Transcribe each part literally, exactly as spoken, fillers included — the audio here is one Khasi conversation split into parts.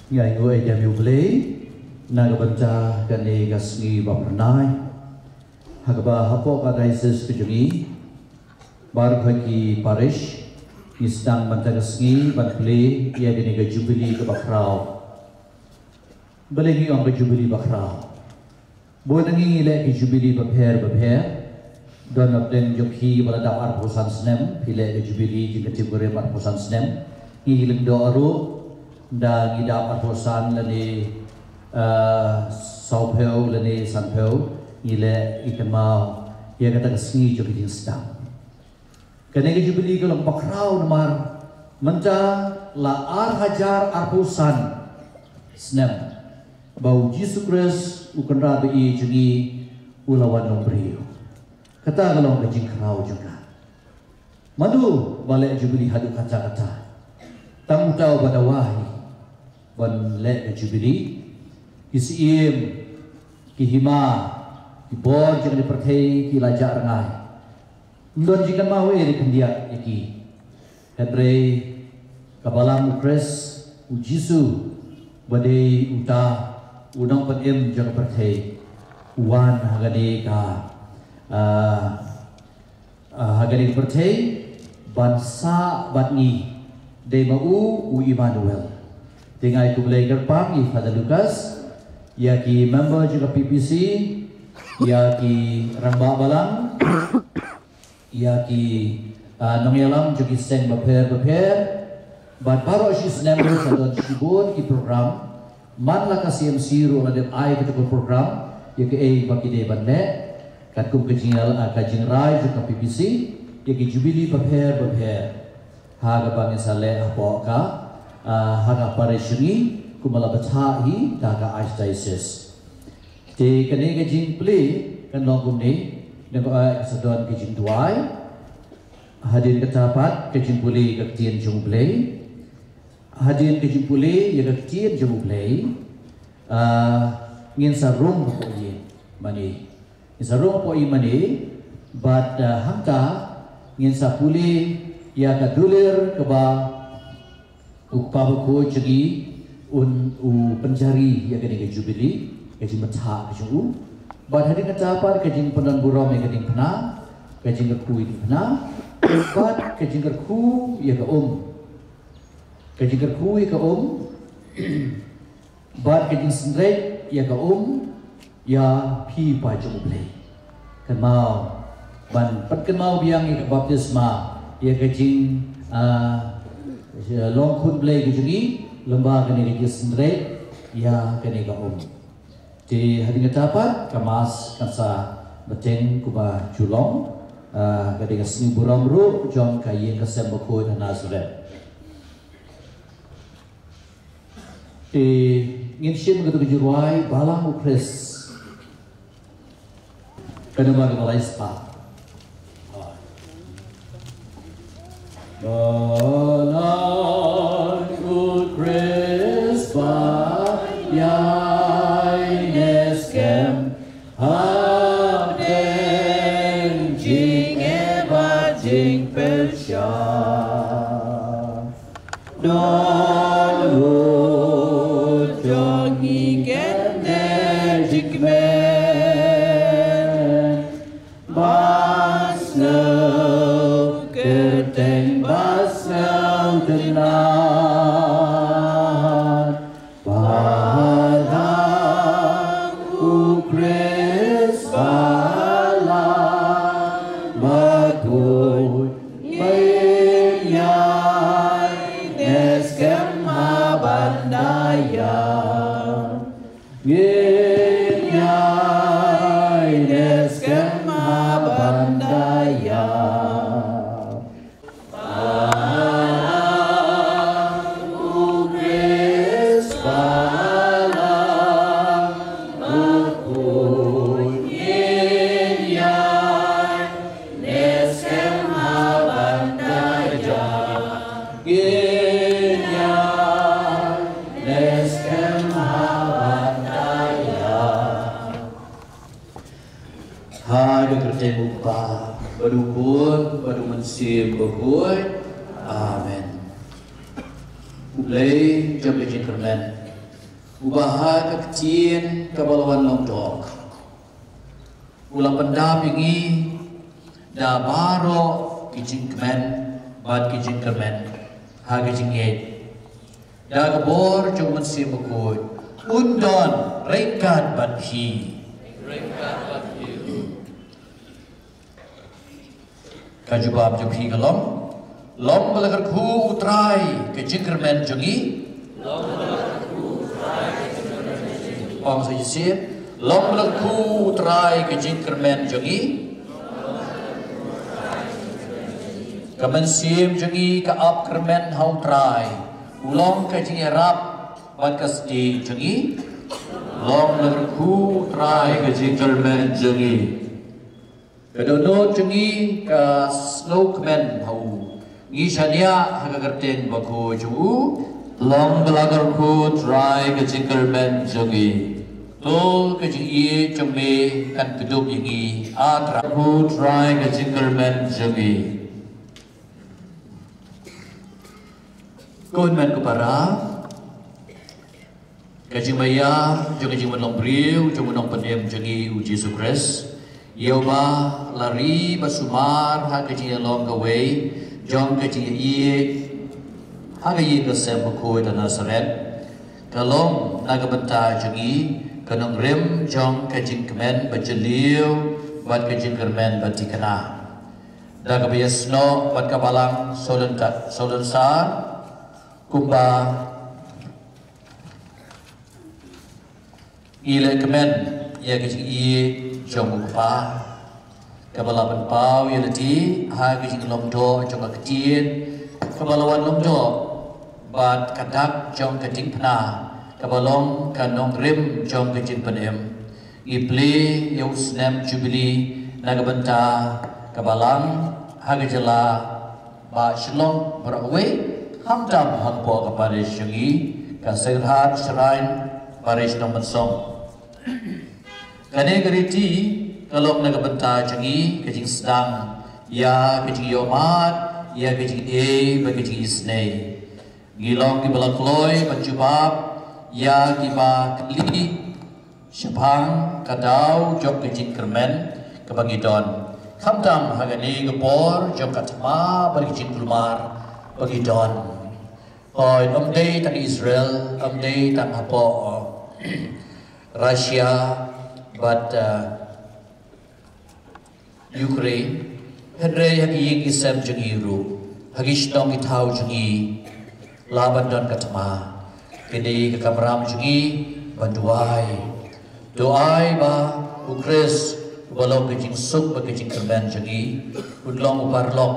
Ngi ai nguh ïa U Blei na ka bynta kane ka sngi ba phyrnai, ha kaba hapoh ka diocese ka jong ngi, baroh ki parish ngi sdang mynta ka sngi ban plie ïa kane ka jubili kaba khraw. Balei ngi ong ka jubili ba khraw? Bun na ngi ngi leh ki jubili bapher bapher. Don na pdeng jong phi ba la dap arphew san snem, phi leh ki jubili jingkynthih kurim arphew san snem. Ngi ki lyngdoh ruh, da ngi dap arphew san lane, eh, sawphew lane sanphew, ngi leh, ngi kynmaw ïa kata ka sngi jong ka jingsdang. Kane ka jubili ka long ba khraw namar mynta la ar hajar arphew san snem ba U Jisu Khrist, U Kynrad ba ïeit jong ngi, u la wan long briew. Kata ka long ka jingkhraw jong ka. Mano ba leh jubili haduh katta katta? Tang uta uba dawa hi ban leh ka jubili. Ki syiem, ki hima, ki bor jong ka pyrthei ki la jah rngai. Ym don jingkynmaw ei ei khyndiat ïa ki. Hynrei ka Balang U Khrist, U Jisu, ba dei uta u nongpynim jong ka pyrthei, u wan ha kane ka, ah, ah, ha kane ka pyrthei ban sah bad ngi. Dei ma u, u Immanuel. Te nga ai khublei kyrpang ïa Father Lucas, ïa ki member jong ka P P C, ïa ki rangbah balang, ïa ki, ah, nongïalam jong ki seng bapher bapher, bad baroh shi snem ruh sa don shibun ki program. Man la ka C M C ruh la dep ai kata ka program ïa kaei ba ki dei ban leh, katkum ka jingïal-, ah, ka jingrai jong ka P P C, ïa ki jubili bapher bapher. Ha kaba ngin sa leh hapoh ka, ah, ha ka parish jong ngi, kumba la bthah hi da ka Archdiocese. Te kane ka jingplie kan long kumne, nangta, ah, sa don ka jingduwai. Hadien kata pat ka jingpule ïa ka ktien jong U Blei. Hadien ka jingpule ïa ka ktien jong U Blei, ah, ngin sa rung hapoh ïing mane. Ngin sa rung hapoh ïing mane, bad, ah, hangta ngin sa pule ïa ka dulir kaba U Kpa Bakhuid jong ngi un u pynjari ïa kane ka jubili, ka jingbthah ka jong u. Bad hadien kata pat ka jingpyndonburom ïa ka diengphna, ka jingkyrkhu ïa ka diengphna, bad ka jingkyrkhu ïa ka um. Ka jingkyrkhu ïa ka um, bad ka jingsynreit ïa ka um, ïa phi pa jong U Blei. Kynmaw, ban pynkynmaw biang ïa ka baptisma, ïa ka jing, ah, long khun Blei ka jong ngi, lyngba kane ka jingsynreit ïa kane ka um. Te hadien kata pat ka Mass kan sa bteng kumba ju long, ah, ka dei ka sngi burom ruh jong ka ïing ka sem bakhuid ha Nazareth. Te ngin shim kata ka jingrwai Balang u Khrist. Kane ba ka Malaysia. Balang u Khrist ba ïaineh skhem hapdeng jingeh bad jingpyrshah. Don ruh jong ngi kynthei jingkmen ba sngew kyrteng ba sngew tynnad. Balang u Khrist balang bakhuid, ngin ïaineh skhem ha ban da ïa. Ngin ïaineh skhem ha ban da ïa. Ha ka kyrteng u Kpa bad u Khun bad u Mynsiem Bakhuid. Amen. U Blei jong ka jingkyrmen, uba ha ka ktien kaba la wan long doh, u la pyndap ïa ngi da baroh ki jingkmen bad ki jingkyrmen ha ka jingngeit. Da ka bor jong u Mynsiem Bakhuid, un don ryngkat bad phi. Ka jubab jong phi ka long, long ba la kyrkhu u Trai ka jingkyrmen jong ngi. Ong sa shisien, long ba la kyrkhu u Trai ka jingkyrmen jong ngi. Ka mynsiem jong ngi ka ap kyrmen ha u Trai, u long ka jingïarap bad ka stieh jong ngi. Long ba la kyrkhu u Trai ka jingkyrmen jong ngi. Ka dohnud jong ngi ka sngewkmen ha u. Ngi shaniah ha ka kyrteng bakhuid jong u. Long ba la kyrkhu Trai ka jingkyrmen jong ngi. To ka jingïeit jong me kan kdup ïa ngi, A Trai. Kyrkhu Trai ka jingkyrmen jong ngi. Ko hynmen ko para, ka jingmaïa jong ka jingwan long briew jong u Nongpynim jong ngi u Jisu Khrist, ïa uba la ri bad sumar ha ka jingïalong kawei jong ka jingïeit ha ka ïing ka sem bakhuid ha Nasaret, ka long na ka bynta jong ngi, ka nongrim jong ka jingkmen ba jylliew bad ka jingkyrmen ba thikna. Da kaba ïasnoh bad ka Balang Solenta-, Solensar, kumba ngi leh kmen ïa ka jingïeit jong u Kpa, kaba la pynpaw ïalade ha ka jinglong doh jong ka ktien, kaba la wan long doh bad ka dak jong ka diengphna, kaba long ka nongrim jong ka jingpynim. Ngi plie ïa u snem Jubili na ka bynta ka Balang ha ka jylla ba Shillong baroh kawei, khamtam hapoh ka parish jong ngi, ka Sacred Heart Shrine Parish Nongmynsong. Kane ka riti ka long na ka bynta jong ngi, ka jingsdang ïa ka jingïohmad, ïa ka jingïeit bad ka jingisynei. Ngi long kiba la kloi ban jubab ïa kiba kylli shaphang ka daw jong ka jingkyrmen kaba ngi don, khamtam ha kane ka por jong ka thma bad ka jingkulmar ba ngi don. Hooid, ym dei tang Israel, ym dei tang hapoh Russia bad, uh, Ukraine, hynrei ha ki ïing ki sem jong ngi ruh, ha ki shnong ki thaw jong ngi, lah ban don ka thma. Ka dei ka kamram jong ngi ban duwai. To ai ba u Khrist, uba long ka jingsuk bad ka jingkyrmen jong ngi, un long u paralok,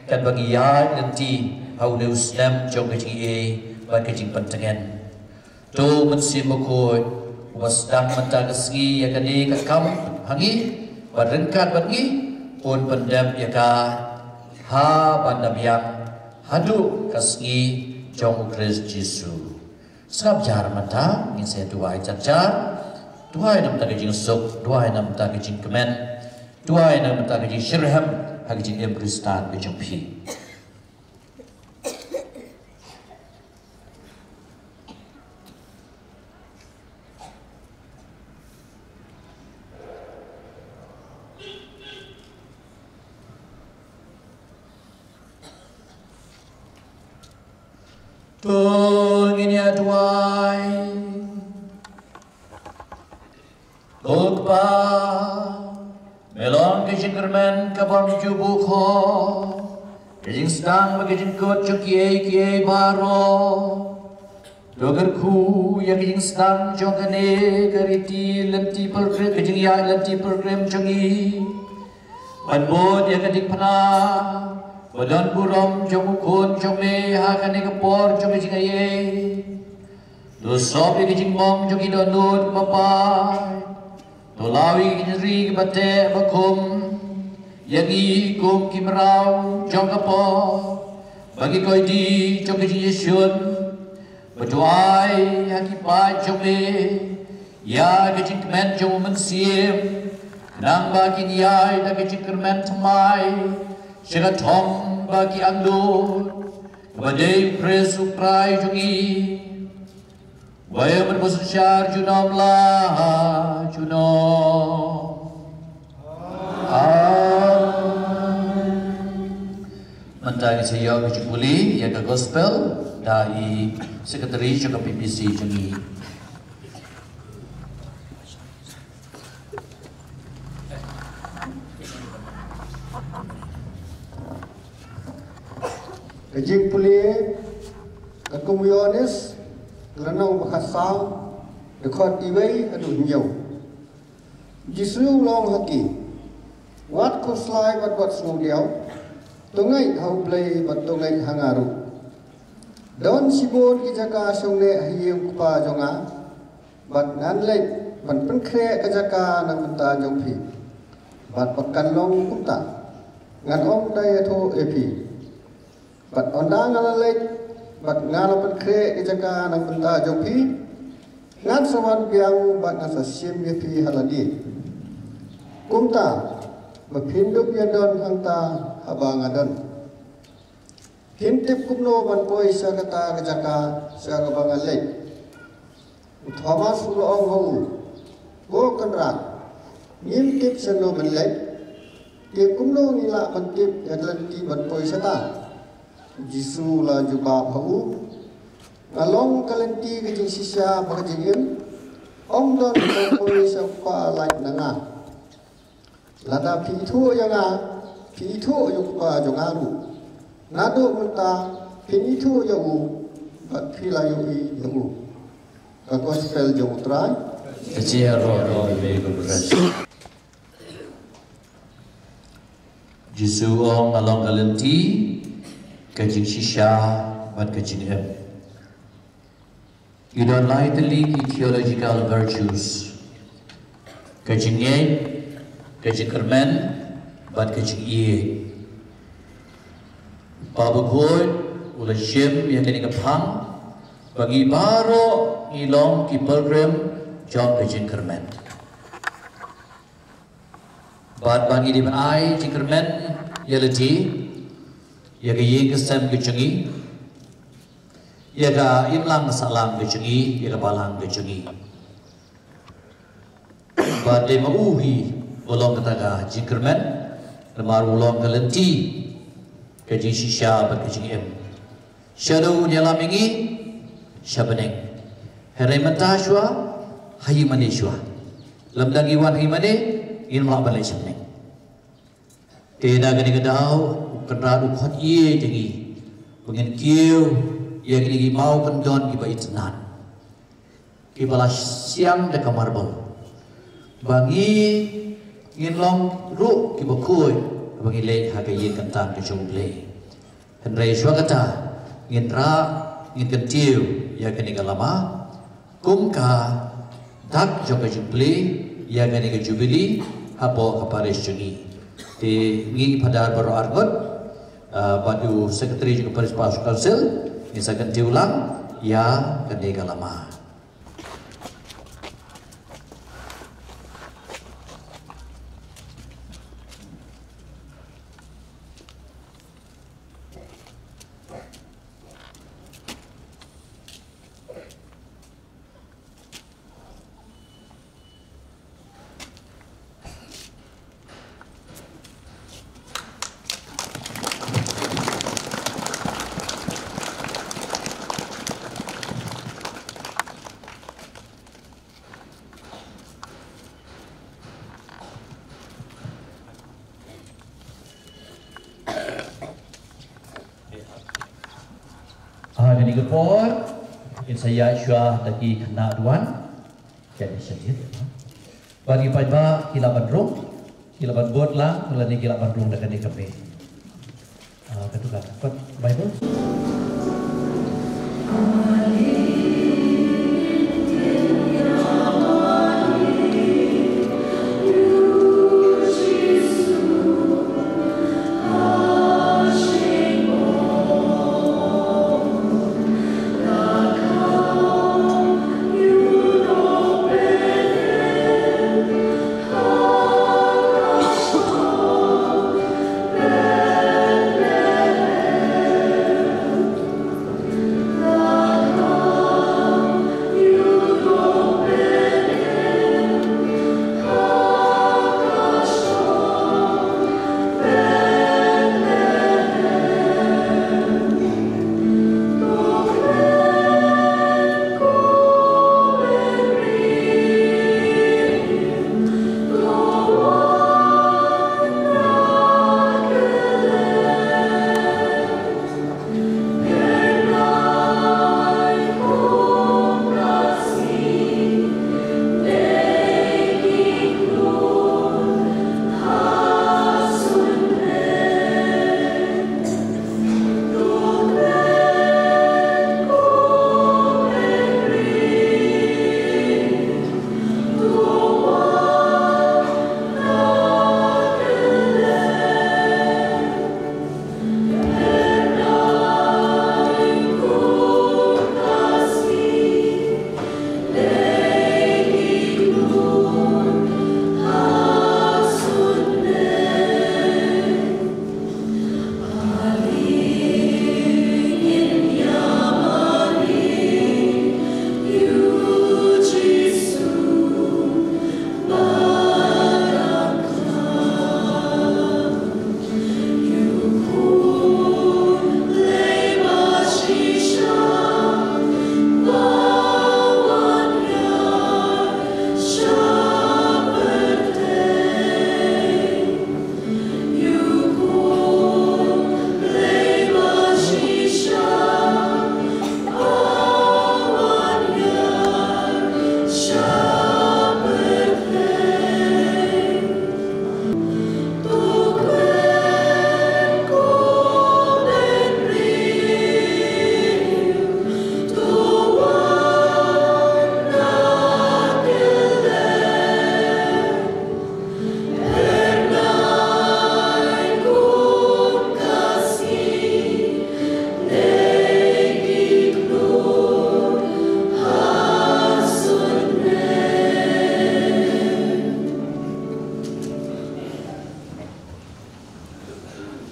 katba ngi ïaid lynti ha une u snem jong ka jingaiei bad ka jingpyntngen. To u Mynsiem Bakhuid, uba sdang mynta ka sngi ïa kane ka kam ha ngi, bad ryngkat bad ngi, un pyndep ïa ka ha ban da biang haduh ka sngi jong u Khrist Jisu. Sngap jar mynta, ngin sa duwai jar jar. Duwai na ka bynta ka jingsuk, duwai na ka bynta ka jingkmen, duwai na ka bynta ka jingshitrhem ha ka jingim Khristan ka jong phi. To ngin ïa duwai. Ko Kpa, me long ka jingkyrmen ka bym ju buh khoh, ka jingsdang bad ka jingkut jong kiei kiei baroh. To kyrkhu ïa ka jingsdang jong kane ka riti lynti pilgrim, ka jingïaid lynti pilgrim jong ngi. Ban bud ïa ka diengphna ba don burom jong u Khun jong me ha kane ka por jong ka jingaiei. To sop ïa ka jingmong jong ki dohnud bapher. To law ïa ki jingri kiba teh ba kum ïa ngi kum ki mraw jong ka por, ba ngi koit die jong ka jingïashun. Ba to ai ha ki paid jong me ïa ka jingkmen jong u Mynsiem, khnang ba kin ïaid da ka jingkyrmen thymmai sha ka thong ba ki angnud, kaba dei u Khrist u Trai jong ngi. Wei mynba u synshar junom la junom. Amen. Mynta ngin sa ïoh ka jingpule ïa ka gospel da i secretary jong ka P P C jong ngi. Ka jingpule ka kum u Ïoannis, lynnong ba khatsaw, dkhot iwei haduh hynñiew. Jisu u ong ha ki, wat khuslai bad wat sngewdiaw, to ngeit ha U Blei bad to ngeit ha nga ruh. Don shibun ki jaka shong neh ha ïing u Kpa jong nga, bad ngan leit ban pynkhreh ka jaka na ka bynta jong phi. Bad ba kan long kumta, ngan ym da ïathuh ïa phi. Bad ynda nga la leit bad nga la pynkhreh ka jaka na ka bynta jong phi, ngan sa wan biang bad ngan sa shim ïa phi ha lade, kumta ba phin dup ïa don hangta haba nga don. Phin tip kumno ban poi sha kata ka jaka sha kaba nga leit. U Thomas u la ong ha u, Ko Kynrad, ngim tip shano ban leit, te kumno ngi lah ban tip ïa ka lynti ban poi shata? U Jisu u la jubab ha u, Nga long ka lynti, ka jingshisha bad ka jingim. Ym don uba poi sha u Kpa lait na nga. Lada phi ithuh ïa nga, phi ithuh ïa u Kpa jong nga ruh. Naduh mynta phin ithuh ïa u bad phi la ïohi ïa u. Ka gospel jong U Trai. Ka jingïaroh ïa U Blei. Jisu u ong, Nga long ka lynti, ka jingshisha bad ka jingim. Ngi don lai tylli ki theological virtues. Ka jingngeit, ka jingkyrmen, bad ka jingïeit. U Kpa Bakhuid u la shim ïa kane ka phang ba ngi baroh ngi long ki pilgrim jong ka jingkyrmen. Bad ba ngi dei ban ai jingkyrmen ïa lade, ïa ka ïing ka sem ka jong ngi, ïa ka imlang sahlang ka jong ngi, ïa ka balang ka jong ngi. Bad dei ma u hi ba long kata ka jingkyrmen, namar u long ka lynti, ka jingshisha bad ka jingim. Shaduh un ïalam ïa ngi sha bneng. Hynrei mynta shuwa, ha ïingmane shuwa. Lymda ngi wan ha ïingmane, ngim lah ban leit sha bneng. Te da kane ka daw, U Kynrad u khot ïa ngi, ba ngin kiew ïa kine ki maw kyndon kiba itynnad, kiba la siang da ka marbel. Ba ngi ngin long ruh kiba khuid ba ngi leit ha ka ïing ka sem ka jong U Blei. Hynrei shuwa kata ngin rah, ngin kyntiew ïa kane ka lama kum ka dak jong ka Jubilee, ïa kane ka Jubilee hapoh ka parish jong ngi. Te ngi Phadar baroh arngut, ah, bad u Secretary jong ka Parish Pastoral Council, ngin sa kyntiew lang ïa kane ka lama. Ha kane ka por ngin sa ïaid shuwa da ki khynnah duwan. Kane sha ïa. Ba ki paidbah ki lah ban rung, ki lah ban bud lang lane ki lah ban rung da kane ka mic. Ah, ka tu ka. Pat Bible.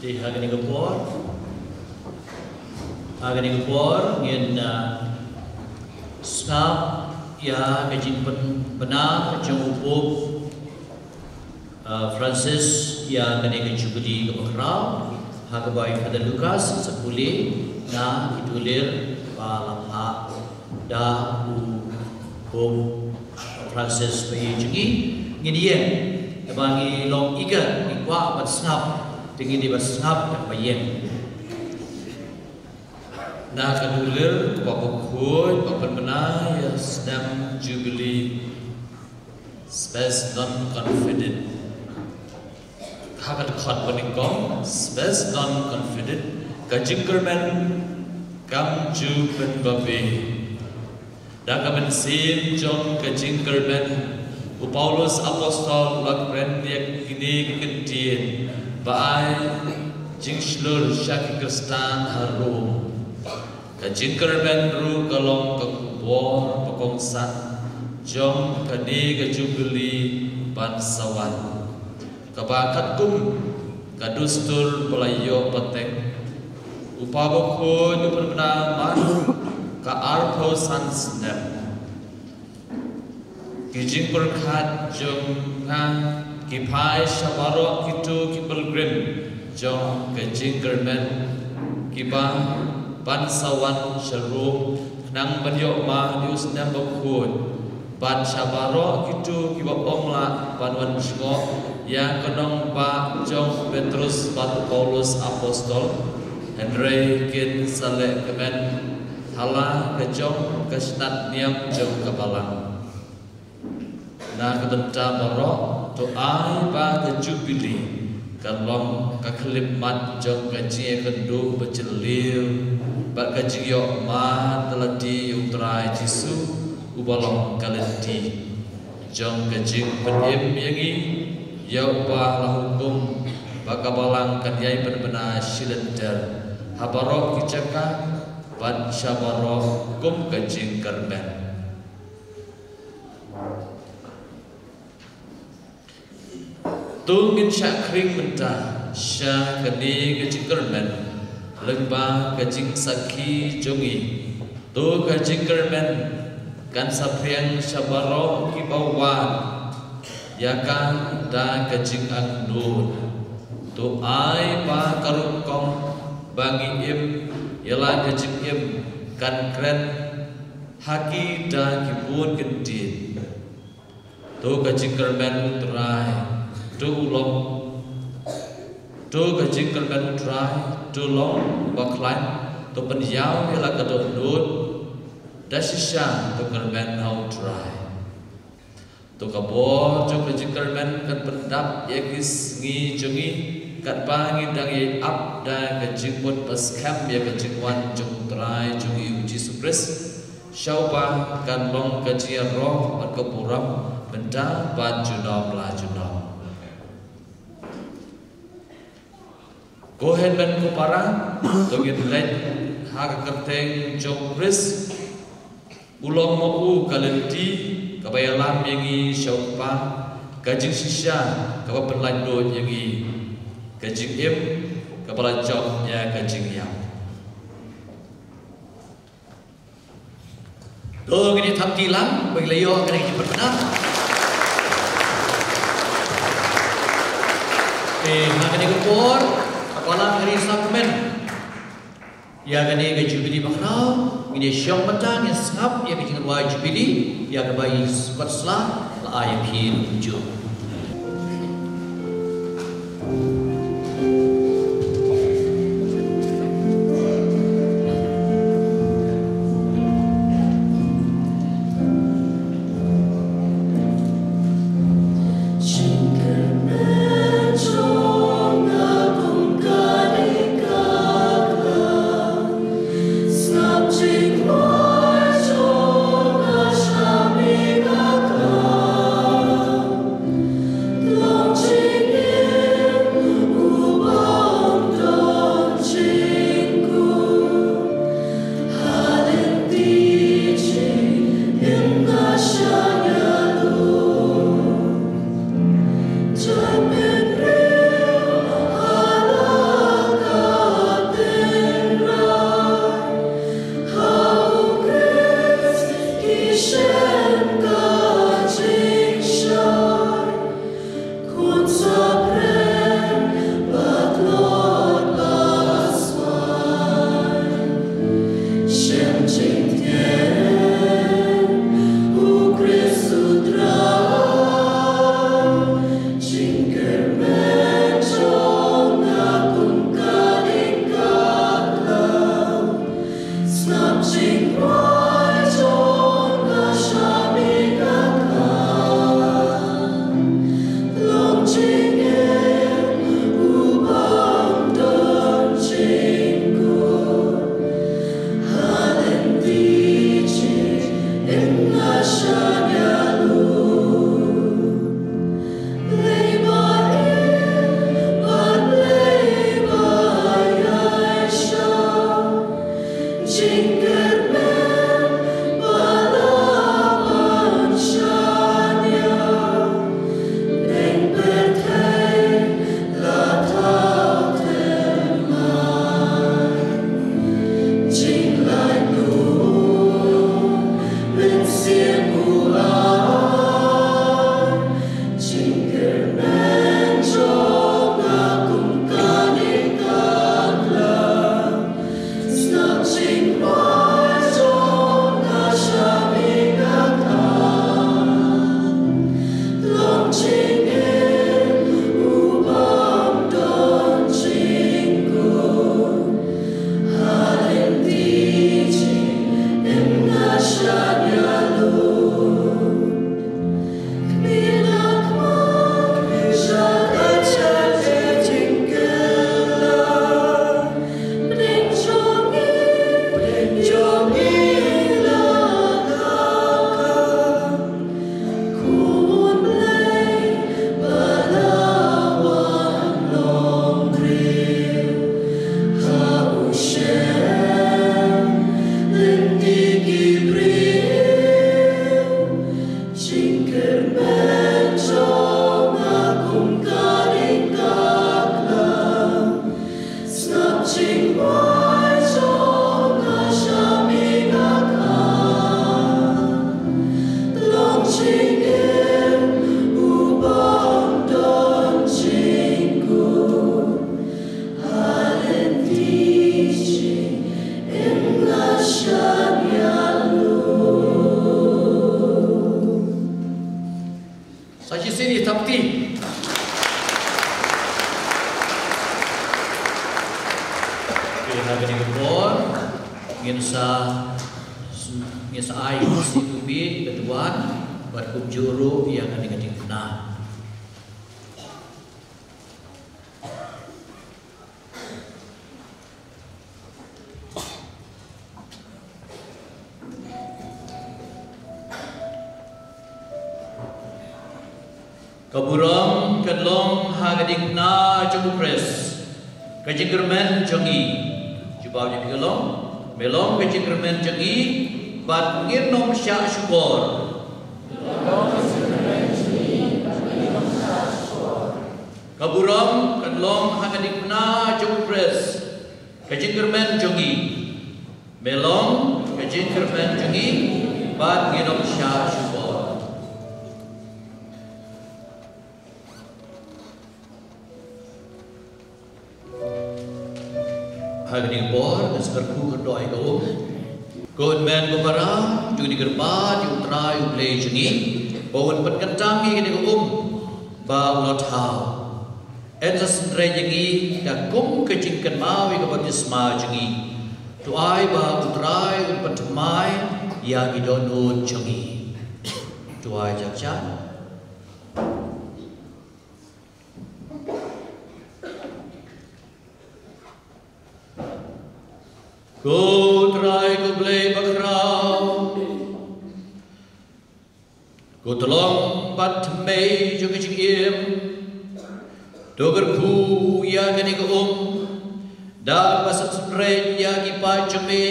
Te ha kane ka por, ha kane ka por ngin, ah, sngap ïa ka jingpynbna jong u Pope, ah, Francis ïa kane ka Jubilee kaba khraw, ha kaba u Father Lucas sa pule na ki dulir ba la phah da u Pope Francis ba ïeit jong ngi. Ngin ïeng, ba ngi long eager, ngi kwah ban sngap, te ngin ïa ban sngap da kaba ïeng. Na ka dulir kaba khuid ba pynbna ïa snem Jubilee. Spes non confident. Ha ka dkhot ba nyngkong, spes non confident, ka jingkyrmen kam ju pynbabe. Da ka mynsiem jong ka jingkyrmen, u Paulus Apostol u la kren ïa kine ki kyntien ba ai jingshlur sha ki Khristan ha Rom. Ka jingkyrmen ruh ka long ka khubor ba kongsan jong kane ka Jubili ban sa wan, kaba katkum ka dustur ba la ïoh pateng, u Pa Bakhuid u pynbna man ka arphew san snem. Ki jingpyrkhat jong nga ki phai sha baroh kito ki pilgrim jong ka jingkyrmen, kiba ban sa wan sha Rom khnang ban ïoh mad ïa u snem bakhuid, bad sha baroh kito kiba ym lah ban wan jngoh ïa ka nongbah jong Petrus bad Paulus Apostol, hynrei kin sa leh kmen ha la ka jong ka shnat niam jong ka Balang. Na ka bynta baroh, to ai ba ka Jubili kan long ka khyllipmat jong ka jingïakynduh ba jylliew bad ka jingïoh mad da lade ïa U Trai Jisu, uba long ka lynti jong ka jingpynim ïa ngi, ïa uba la hukum ba ka Balang kan ïai pynbna shilynter ha baroh ki jaka bad sha baroh kum ka jingkyrmen. To ngin shah khring mynta sha kane ka jingkyrmen lyngba ka jingsakhi jong ngi. To ka jingkyrmen kan sa pyrshang sha baroh kiba wad ïa ka da ka jingangnud. To ai ba ka rukom ba ngi im ïa la ka jingim kan kren ha ki da ki bun kyntien. To ka jingkyrmen U Trai, to u long. To ka jingkyrmen U Trai, to long uba khlaiñ, to pynïaw ïa la ka dohnud. Da shisha to kyrmen ha U Trai. To ka bor jong ka jingkyrmen kan pyndap ïa ki sngi jong ngi, katba ngi dang ïai ap da ka jingmut ba skhem ïa ka jingwan jong U Trai jong ngi U Jisu Khrist. Sha uba kan long ka jingïaroh bad ka burom mynta bad junom la junom. Ko hynmen ko para, to ngin leit ha ka kyrteng jong U Khrist. U long ma u ka lynti kaba ïalam ïa ngi sha U Kpa, ka jingshisha kaba pynlait lut ïa ngi, ka jingim kaba la jop ïa ka jingïap. To ngin ïa thap kti lang ba ngin la ïoh kane ka jingpynbna. Te ha kane ka por, ka Balang ka ri sngewkmen ïa kane ka Jubili Bakhraw, ngin ïa shong bynta, ngin sngap ïa ka jingrwai Jubili ïa kaba i Sukot Sla la ai ïa phi kumjuh. Ti. Okey, ha kane ka por ngin sa, ngin sa ai ka sngewbha ïa ka duwan bad kumjuh ruh ïa kane ka diengphna. Ka burom kan long ha ka diengphna jong u Khrist ka jingkyrmen jong ngi. Jubab ïa phi ka long, me long ka jingkyrmen jong ngi bad ngin ym shah shukor. Ka burom kan long ha ka diengphna jong u Khrist ka jingkyrmen jong ngi. Me long ka jingkyrmen jong ngi bad ngin ym shah shukor. Ha kane ka por ngin sa kyrkhu kyrdoh ïa ka um. Ko Hynmen ko para, to ngin kyrpad ïa u Trai u Blei jong ngi ba un pynkyntang ïa kane ka um ba u la thaw. Yn sa synreit ïa ngi da kum ka jingkynmaw ïa ka baptisma jong ngi. To ai ba u Trai un pynthymmai ïa ki dohnud jong ngi. To ai. Jaka. Ko Trai ko Blei bakhraw, ko Tlong bad Thymmei jong ka jingim, to kyrkhu ïa kane ka um da kaba sa synreit ïa ki paid jong me.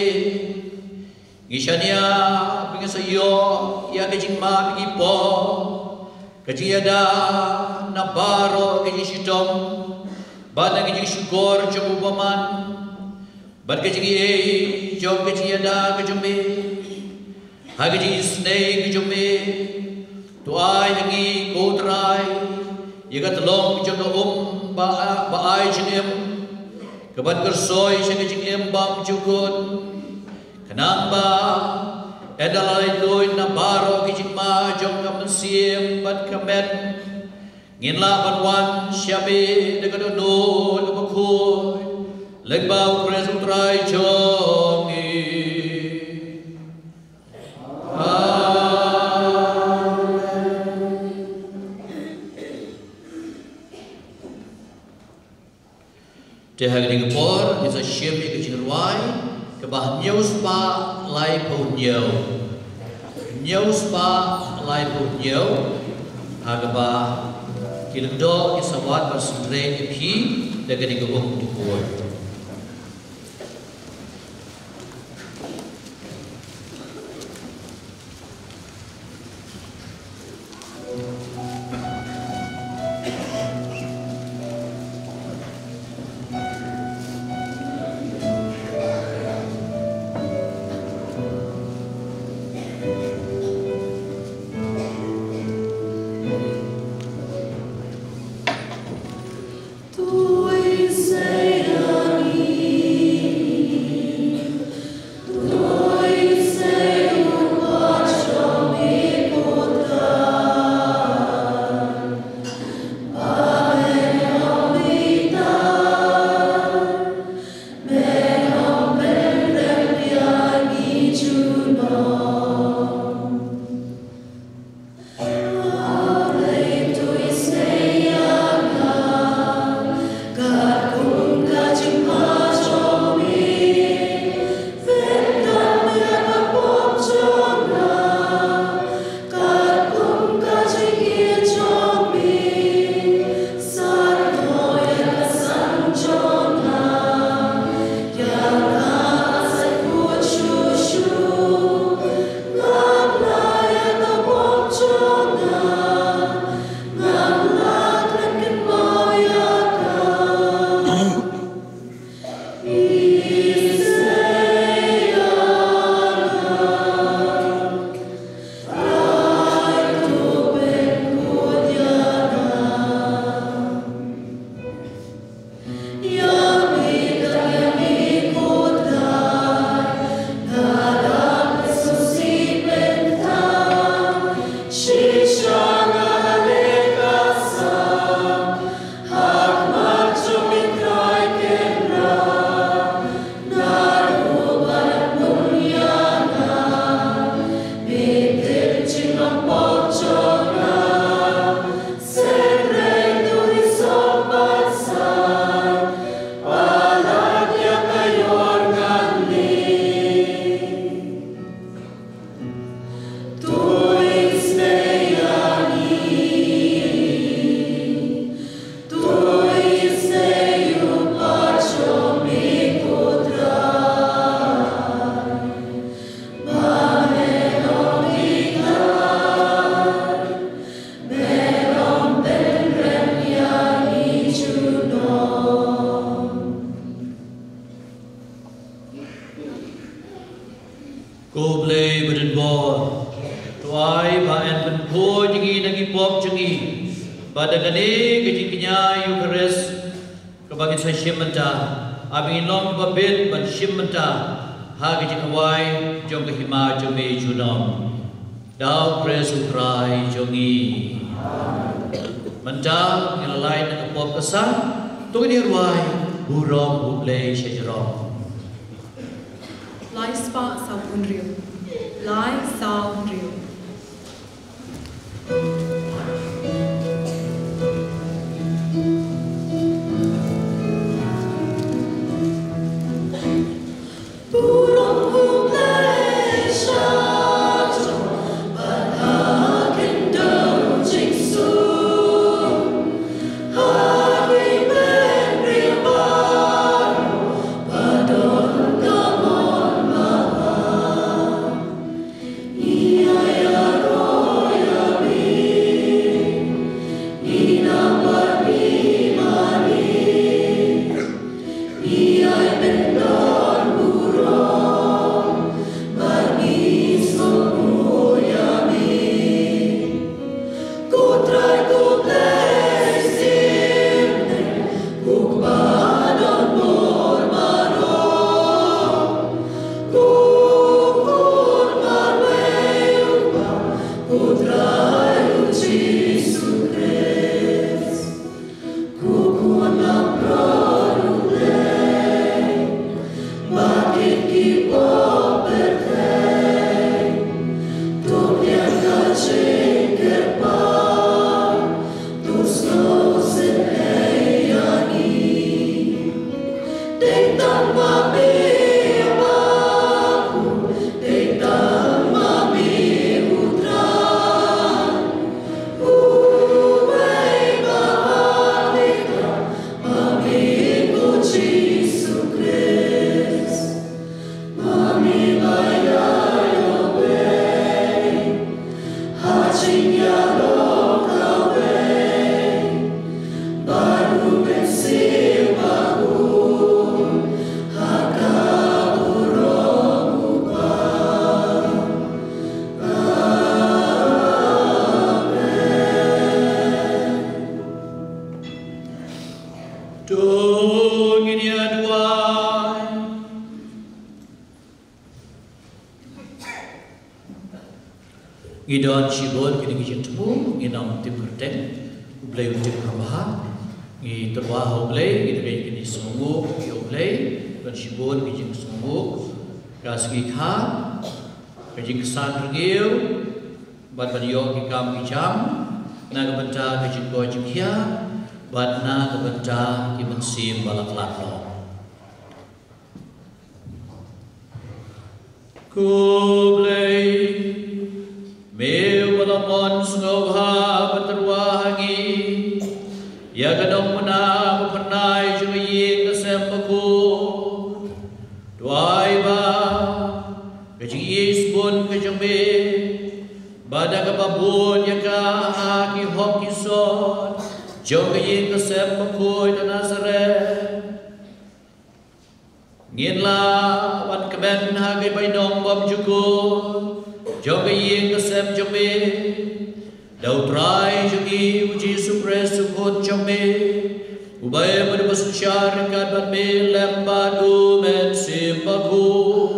Ngi shaniah ba ngin sa ïoh ïa ka jingmap ïa ki por, ka jingïada na baroh ka jingshitom bad na ka jingshukor jong u bymman bad ka jingïeit jong ka jingïada ka jong me. Ha ka jingisynei ka jong me, to ai ha ngi ko Trai ïa ka Tlong jong ka um ba, ba ai jingim, kaban kyrsoi sha ka jingim bymjukut. Khnang ba ynda la laitluid na baroh ki jingma jong ka mynsiem bad ka met, ngin lah ban wan sha me da ka dohnud kaba khuid lyngba u Khrist u Trai jong ngi. Amen. Te ha kane ka por ngin sa shim ïa ka jingrwai kaba hynñiew spah laiphew hynñiew. Hynñiew spah laiphew hynñiew, ha kaba ki lyngdoh ki sa wad ban synreit ïa phi da kane ka um u Trai. Ko Blei badonbor, to ai ba yn pynkhuid ïa ngi na ki pop jong ngi, ba da kane ka jingkñia Eukharist kaba ngin sa shim mynta, ai ba ngin long kiba bit ban shim mynta ha ka jingkhawai jong ka hima jong me junom. Da U Khrist U Trai jong ngi. Mynta ngin ïa lait na ka pop ka san, to ngin ïa rwai Burom U Blei sha jrong. Lai spah saw phew hynriew. Lai saw phew hynriew. To ngin ïa duwai. Ngi don shibun kine ki jingthmu, ngin ym tip kyrteng, U Blei un tip kyrpang. Ngi tyrwa ha U Blei, ngi dei kine sngewnguh ïa U Blei, don shibun ki jingsngewnguh ka sngi kha, ka jingksan rngiew, bad ban ïoh ki kam ki jam na ka bynta ka jingkoit jingkhiah, bad na ka bynta ki mynsiem ba la khlad noh. Ko Blei, me uba la mon sngewbha ban tyrwa ha ngi ïa ka nongpynïaid ba phyrnai jong ka ïing ka sem bakhuid, to ai ba ka jingïeit sbun ka jong me, ba da kaba bud ïa ka ha ki hok ki sot jong ka ïing ka sem bakhuid ha Nasareth, ngin lah ban kmen ha ka bainong bymjukut jong ka ïing ka sem jong me, da U Trai jong ngi U Jisu Khrist U Khun jong me, uba ïa ba dei ba synshar ryngkat bad me lem bad U Mynsiem Bakhuid,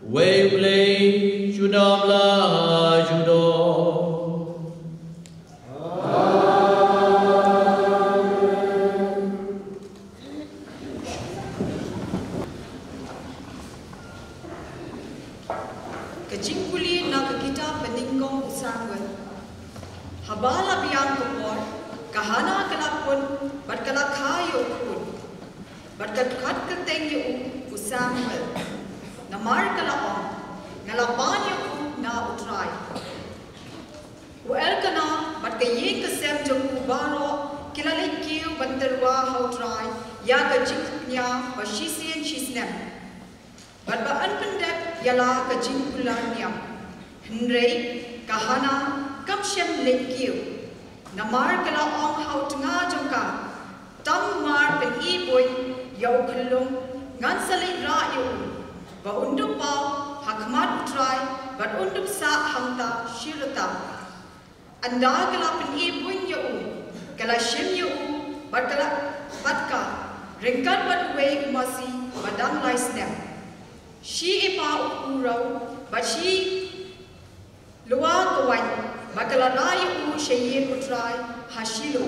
uwei U Blei junom la junom. Ka jingpule na ka kitab ba nyngkong u Samuel. Haba la biang ka por, ka Hana ka la pun bad ka la kha ïa u khun, bad ka khot kyrteng ïa u, u Samuel. Namar ka la ong, nga la pan ïa u na U Trai. U Elkanah bad ka ïing ka sem jong u baroh ki la leit kiew ban tyrwa ha U Trai ïa ka jingkñia ba shisien shisnem, bad ba yn pyndep ïa la ka jingkular niam. Hynrei ka Hana kam shym leit kiew, namar ka la ong ha u tnga jong ka, tang mar pyni buiñ ïa u khyllung, ngan sa leit rah ïa u, ba un da paw ha khmat U Trai, bad un dup sah hangta shi rta. Ynda ka la pyni buin ïa u, ka la shim ïa u, bad ka la, bad ka ryngkat bad uwei u masi ba dang lai snem, shi epha u kuraw, bad shi lwa ka waiñ, bad ka la rai ïa u sha ïing U Trai ha Shilo.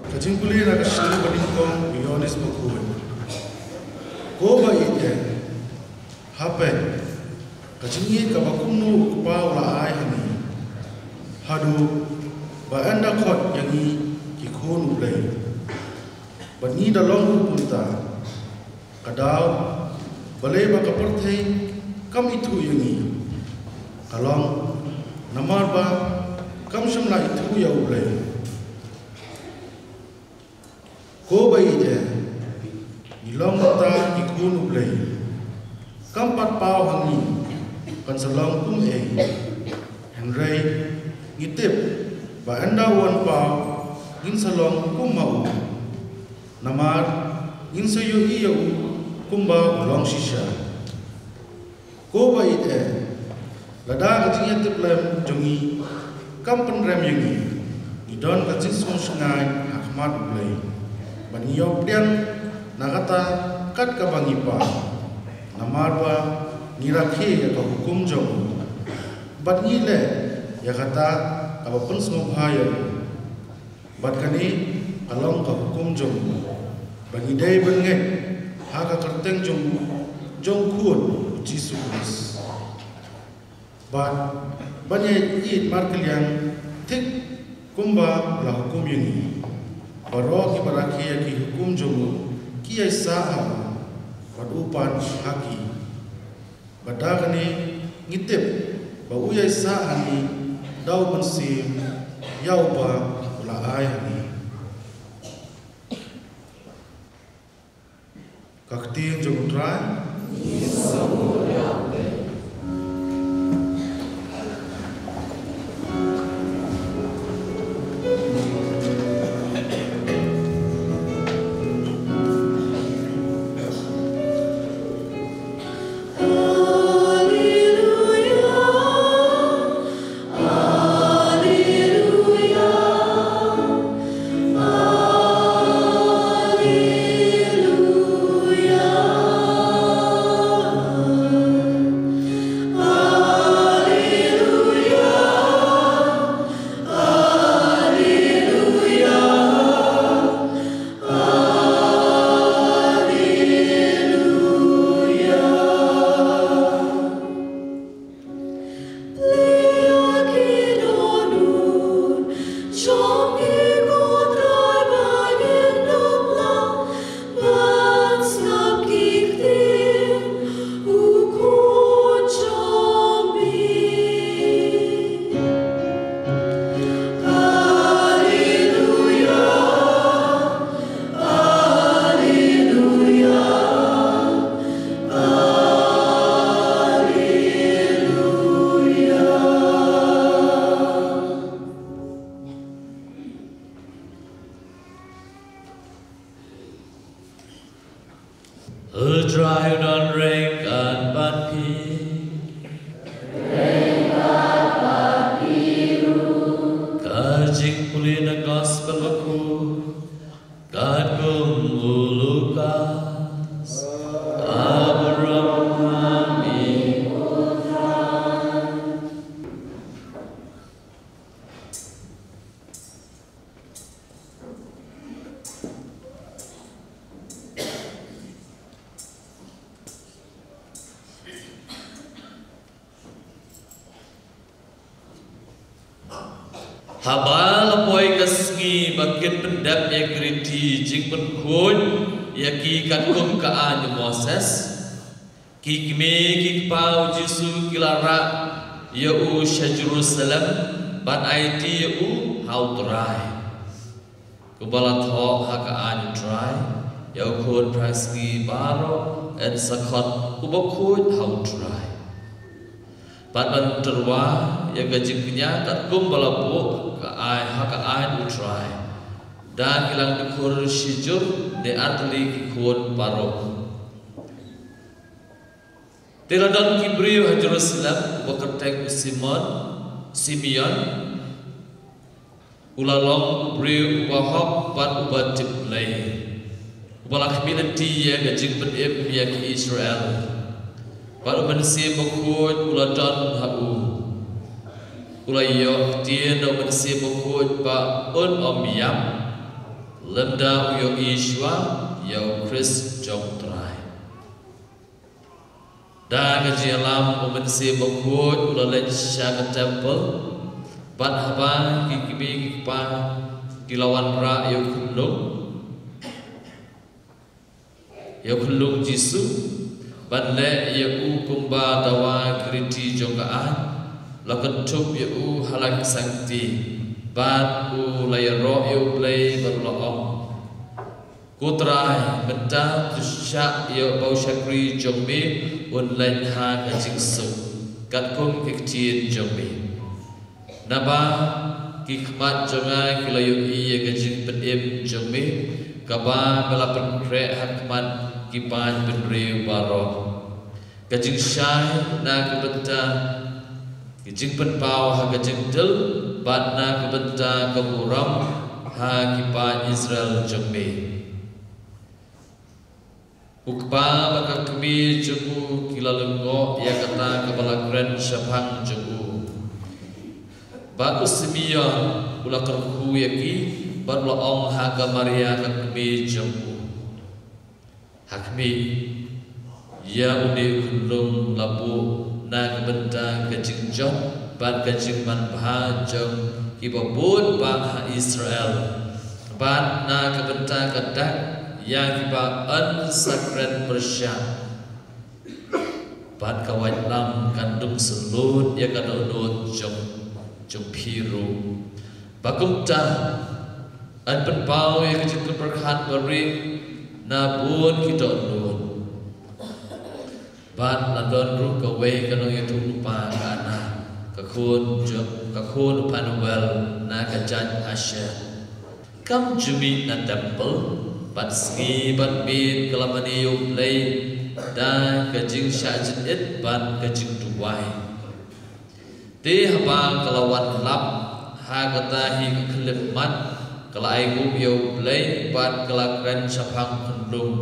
Ka jingpule na ka shithi ba nyngkong u Ïoannis Bakhuid. Ko ba ïeit eh, ha peit ka jingïeit kaba kumno u Kpa u la ai ha ngi, haduh ba yn da khot ïa ngi ki khun U Blei. Bad ngi da long ruh kumta. Ka daw balei ba ka pyrthei kam ithuh ïa ngi? Ka long namar ba kam shym la ithuh ïa U Blei. Ko ba ïeit eh, ngi long mynta ki khun U Blei. Kam pat paw ha ngi kan sa long kum ei. Hynrei ngi tip ba ynda u wan paw, ngin sa long kum ma u. Namar ngin sa ïohi ïa u kumba u long shisha. Ko ba ïeit eh, Lada ka jingïatiplem jong ngi kam pynrem ïa ngi, ngi don ka jingsngewsynei ha khmat U Blei, bad ngi ïoh pdiang na kata kat kaba ngi pan, namar ba ngi rakhe ïa ka hukum jong u, bad ngi leh ïa kata kaba pynsngewbha ïa u. Bad kane ka long ka hukum jong u, ba ngi dei ban ngeit ha ka kyrteng jong u, jong u Khun u Jisu Khrist, bad ban ïa ïeit markylliang thik kumba la hukum ïa ngi. Baroh kiba rakhe ïa ki hukum jong u ki ïaisah ha u, bad u pan ha ki. Bad da kane ngi tip ba u ïaisah ha ngi da u Mynsiem ïa uba u la ai ha ngi. Ka ktien jong U Trai. U Trai u don ryngkat bad phi. Ka jingpule na Gospel bakhuid katkum u Lukas. Kaba burom ha me, U Trai. Haba la poi ka sngi ba kin pyndep ïa ki riti jingpynkhuid ïa ki katkum ka aiñ u Moses, ki kmie ki kpa u Jisu ki la rah ïa u sha Jerusalem ban aiti ïa u ha U Trai. Kumba la thoh ha ka aiñ U Trai, ïa u khun phra sngi baroh yn sa khot u bakhuid ha U Trai. Bad ban tyrwa ïa ka jingkñia katkum ba la buh ka ai ha ka aiñ U Trai, da ki langdkhur shijur ne artylli ki khun baroh. Te la don ki briew ha Jerusalem, uba kyrteng u Simon, Simeon, u la long u briew uba hok bad uba tip Blei, uba la khmih lynti ïa ka jingpynim ïa ki Israel. Bad u Mynsiem Bakhuid u la don ha u. U la ïoh ktien da u Mynsiem Bakhuid ba un ym ïap lymda u ïohi shuwa ïa u Khrist jong U Trai. Da ka jingïalam u Mynsiem Bakhuid u la leit sha ka templ, bad haba ki kmie ki kpa ki la wanrah ïa u khunlung, ïa u khunlung Jisu, ban leh ïa u kumba dawa ki riti jong ka aiñ, la kynthup ïa u ha la ki sangti, bad u la ïaroh ïa U Blei bad u la ong: Ko Trai, mynta to shah ïa ba u shakri jong me un leit ha ka jingsuk, katkum ki ktien jong me. Naba ki khmat jong nga ki la ïohi ïa ka jingpynim jong me, kaba me la pynkhreh ha khmat ki paid bynriew baroh. Ka jingshai na ka bynta Ki jingpynpaw ha ka jingdil, bad na ka bynta ka burom ha ki paid Israel jong me. Ko kpa bad ka kmie jong u ki la lyngngoh ïa kata kaba la kren shaphang jong u. Bad u Simeon u la kyrkhu ïa ki, bad u la ong ha ka Maria ka kmie jong u. Ha khmih, ïa une u khunlung la buh na ka bynta ka jingjop bad ka jingmanbha jong kiba bun bah ha Israel, bad na ka bynta ka dak ïa kiba yn sa kren pyrshah. Bad ka waitlam kan dung syllut ïa ka dohnud jong, jong phi ruh. Ba kumta, yn pynpaw ïa ka jingpyrkhat barit na bun ki dohnud. Bad la don ruh kawei ka nongïathuhlypa ka Anna, ka khun jong, ka khun u Phanuel na ka jaid Asher. Kam ju mih na temple, bad sngi bad miet ka la mane ïa U Blei da ka jingshah jingit bad ka jingduwai. Te haba ka la wan lap ha kata hi ka khyllipmat, ka la ainguh ïa U Blei bad ka la kren shaphang u khunlung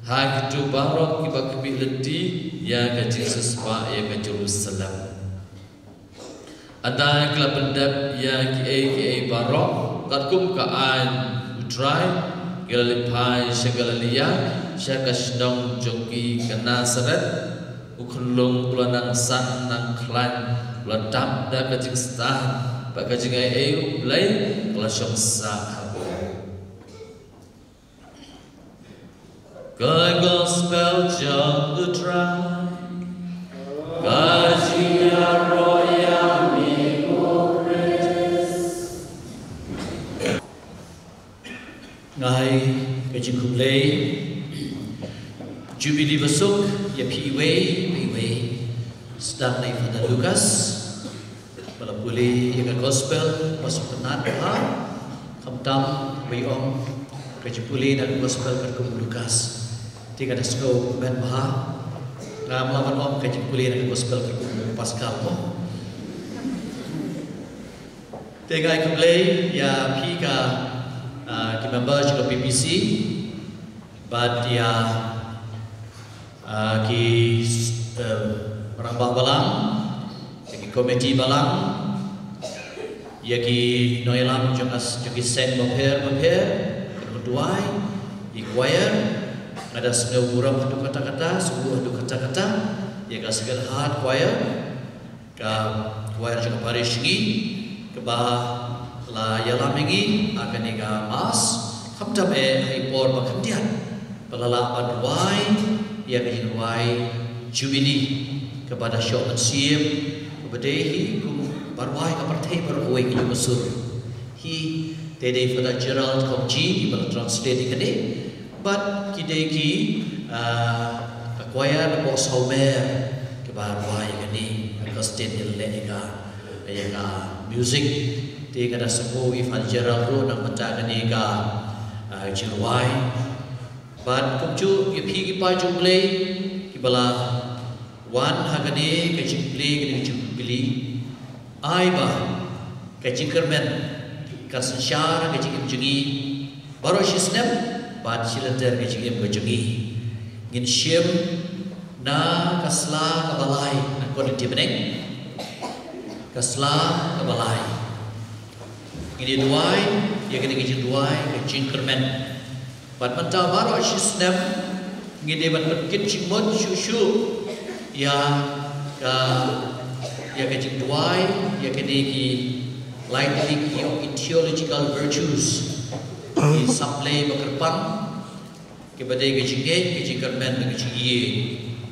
ha kito baroh kiba khmih lynti ïa ka jingsiewspah ïa ka Jerusalem. Hynda ki la pyndep ïa kiei kiei baroh katkum ka aiñ U Trai, ki la leit phai sha Galilaïa, sha ka shnong jong ki Genesaret. U khunlung u la nang san nang khlaiñ, u la dap da ka jingstad, bad ka jingai ei U Blei ka la shong sah ha u. Ka Gospel jong U Trai. Ka jingïaroh ïa me ko Khrist. Nga ai ka jingkhublei Jubili basuk ïa phi iwei pa iwei. Sdang na i Father Lucas ba la pule ïa ka Gospel, ba sngewtynnat bha. Khamtam ba i ong ka jingpule na ka Gospel katkum u Lucas. Te ka da sngewkmen bha. Ngam lah ban ong ka jingpule na ka Gospel katkum u Pascal mo. Te nga ai khublei ïa phi ka, ah, ki member jong ka P P C, bad ïa, ah, ki, eh, rangbah balang, ïa ki komiti balang, ïa ki nongïalam jong ka, jong ki seng bapher bapher, ki nongduwai, ïa ki choir. Nga da sngewburom haduh katta katta, sngewbha haduh katta katta ïa ka Sacred Heart Choir. Ka choir jong ka parish ngi, kaba la ïalam ïa ngi ha kane ka Mass, khamtam eh ha i por ba khyndiat ba la lah ban duwai ïa ka jingduwai Jubili, kaba da shoh mynsiem, kaba dei hi kum ba rwai ka pyrthei baroh kawei ka jong ka sur. Hi te dei Father Gerald Khongji, iba la translate ïa kane. Bad ki dei ki, ah, ka choir na Port Saumer, kiba rwai kane, ka state leh ïa ka, ïa ka music. Te nga da sngewbha i Father Gerald ruh nang mynta kane ka, ah, jingrwai. Bad kumjuh ïa phi ki paid jong U Blei, kiba la wan ha kane ka jingpule, kane ka jingpule. Ai ba ka jingkyrmen kan synshar ha ka jingim jong ngi baroh shi snem bad shi lynter ka jingim ka jong ngi. Ngin shim na ka sla kaba lai, na ka lynti bneng, ka sla kaba lai. Ngin ïa duwai ïa kane ka jingduwai ka jingkyrmen. Bad mynta baroh shi snem ngi dei ban pynkit jingmut shuh shuh ïa ka, ïa ka jingduwai ïa kine ki lai tylli ki ong ki theological virtues, ki samplei ba kyrpang, kiba dei ka jingngeit, ka jingkyrmen bad ka jingïeit.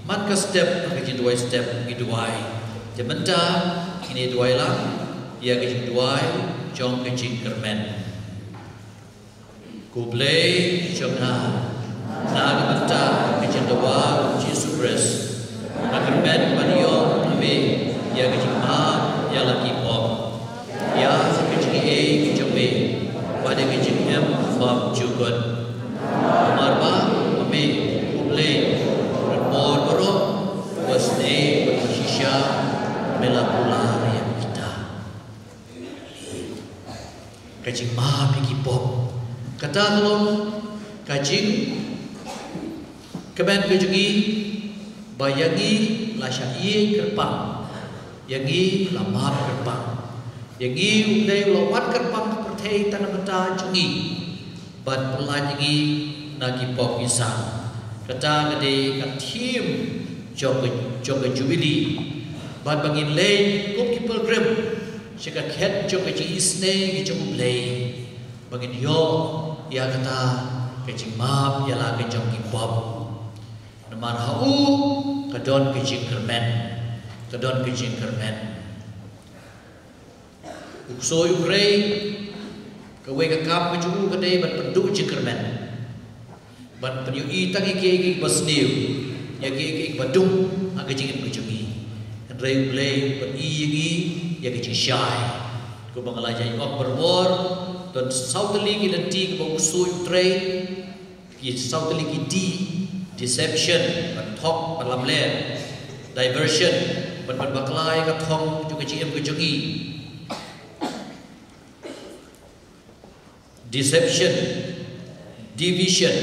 Man ka step, ka jingduwai step, ngi duwai. Te mynta ngin ïa duwai lang ïa ka jingduwai jong ka jingkyrmen. Ko Blei jong nga, na ka bynta ka jingdawa u Jisu Khrist, nga kyrmen ban ïoh na me ïa ka jingmap ïa la ki pop, ïa ka jingaiei ka jong me bad ïa ka jingim bymjukut. Namar ba ma me, ko Blei, u rangbor baroh, u basniew bad u bashisha, me la kular. jingmap ïa ki pop. Kata ka long ka jingkmen ka jong ngi ba ïa ngi la shah ïeit kyrpang, ïa ngi la map kyrpang, ïa ngi U Blei u la wan kyrpang ka pyrthei tang namar ka jong ngi ban pyllait ïa ngi na ki pop ngi san. Kata ka dei ka thim jong ka, jong ka Jubili. Bad ba ngin leit kum ki pilgrim sha ka khet jong ka jingisynei ka jong U Blei, ba ngin ïoh ïa kata ka jingmap ïa la ka jong ki pop. Namar ha u ka don ka jingkyrmen, ka don ka jingkyrmen. U ksuid u khrei, kawei ka kam ka jong u ka dei ban pynduh jingkyrmen, ban pynïohi tang ïa kiei kiei kiba sniew, ïa kiei kiei kiba dum ha ka jingim ka jong ngi. Hynrei U Blei u pyni ïa ngi ïa ka jingshai. Kumba nga la ïa ong barabor, don saw tylli ki lynti kiba u ksuid u trei, ki saw tylli ki D, deception, ban thok, ban lamler, diversion, ban, ban bakla ïa ka thong jong ka jingim ka jong ngi. Deception, division,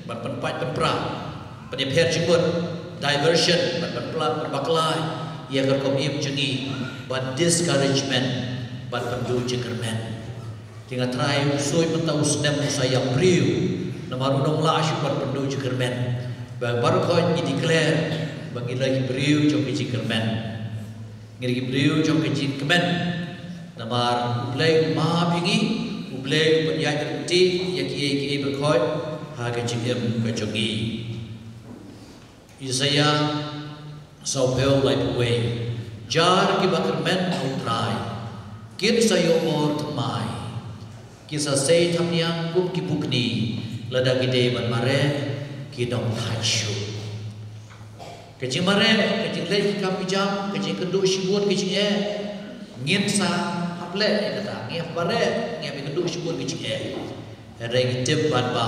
ban pynpait pynpra, pynïapher jingmut, diversion, ban pynpla, ban bakla ïa ka rukom im jong ngi, bad discouragement, ban pynduh jingkyrmen. Te nga trai u ksuid mynta u snem u sa ïap briew, namar u nang lah shuh ban pynduh jingkyrmen. Ba baroh khoit ngi declare ba ngi la ki briew jong ka jingkyrmen. Ngi la ki briew jong ka jingkmen. Namar U Blei u map ïa ngi, U Blei u pynïaid ryntih ïa kiei kiei baroh khoit ha ka jingim ka jong ngi. Isaïah sawphew laiphew wei. Jar kiba kyrmen ha U Trai, kin sa ïoh bor thymmai. Kin sa sei thamniang kum ki bukni, lada ki dei ban mareh ki nang thait shuh. Ka jingmareh, ka jingleh ki kam ki jam, ka jingkynduh shibun ka jingeh, ngin sa hap leh ïa kata, ngin hap mareh, ngin hap ïakynduh shibun ka jingeh. Hynrei ngi tip bad ba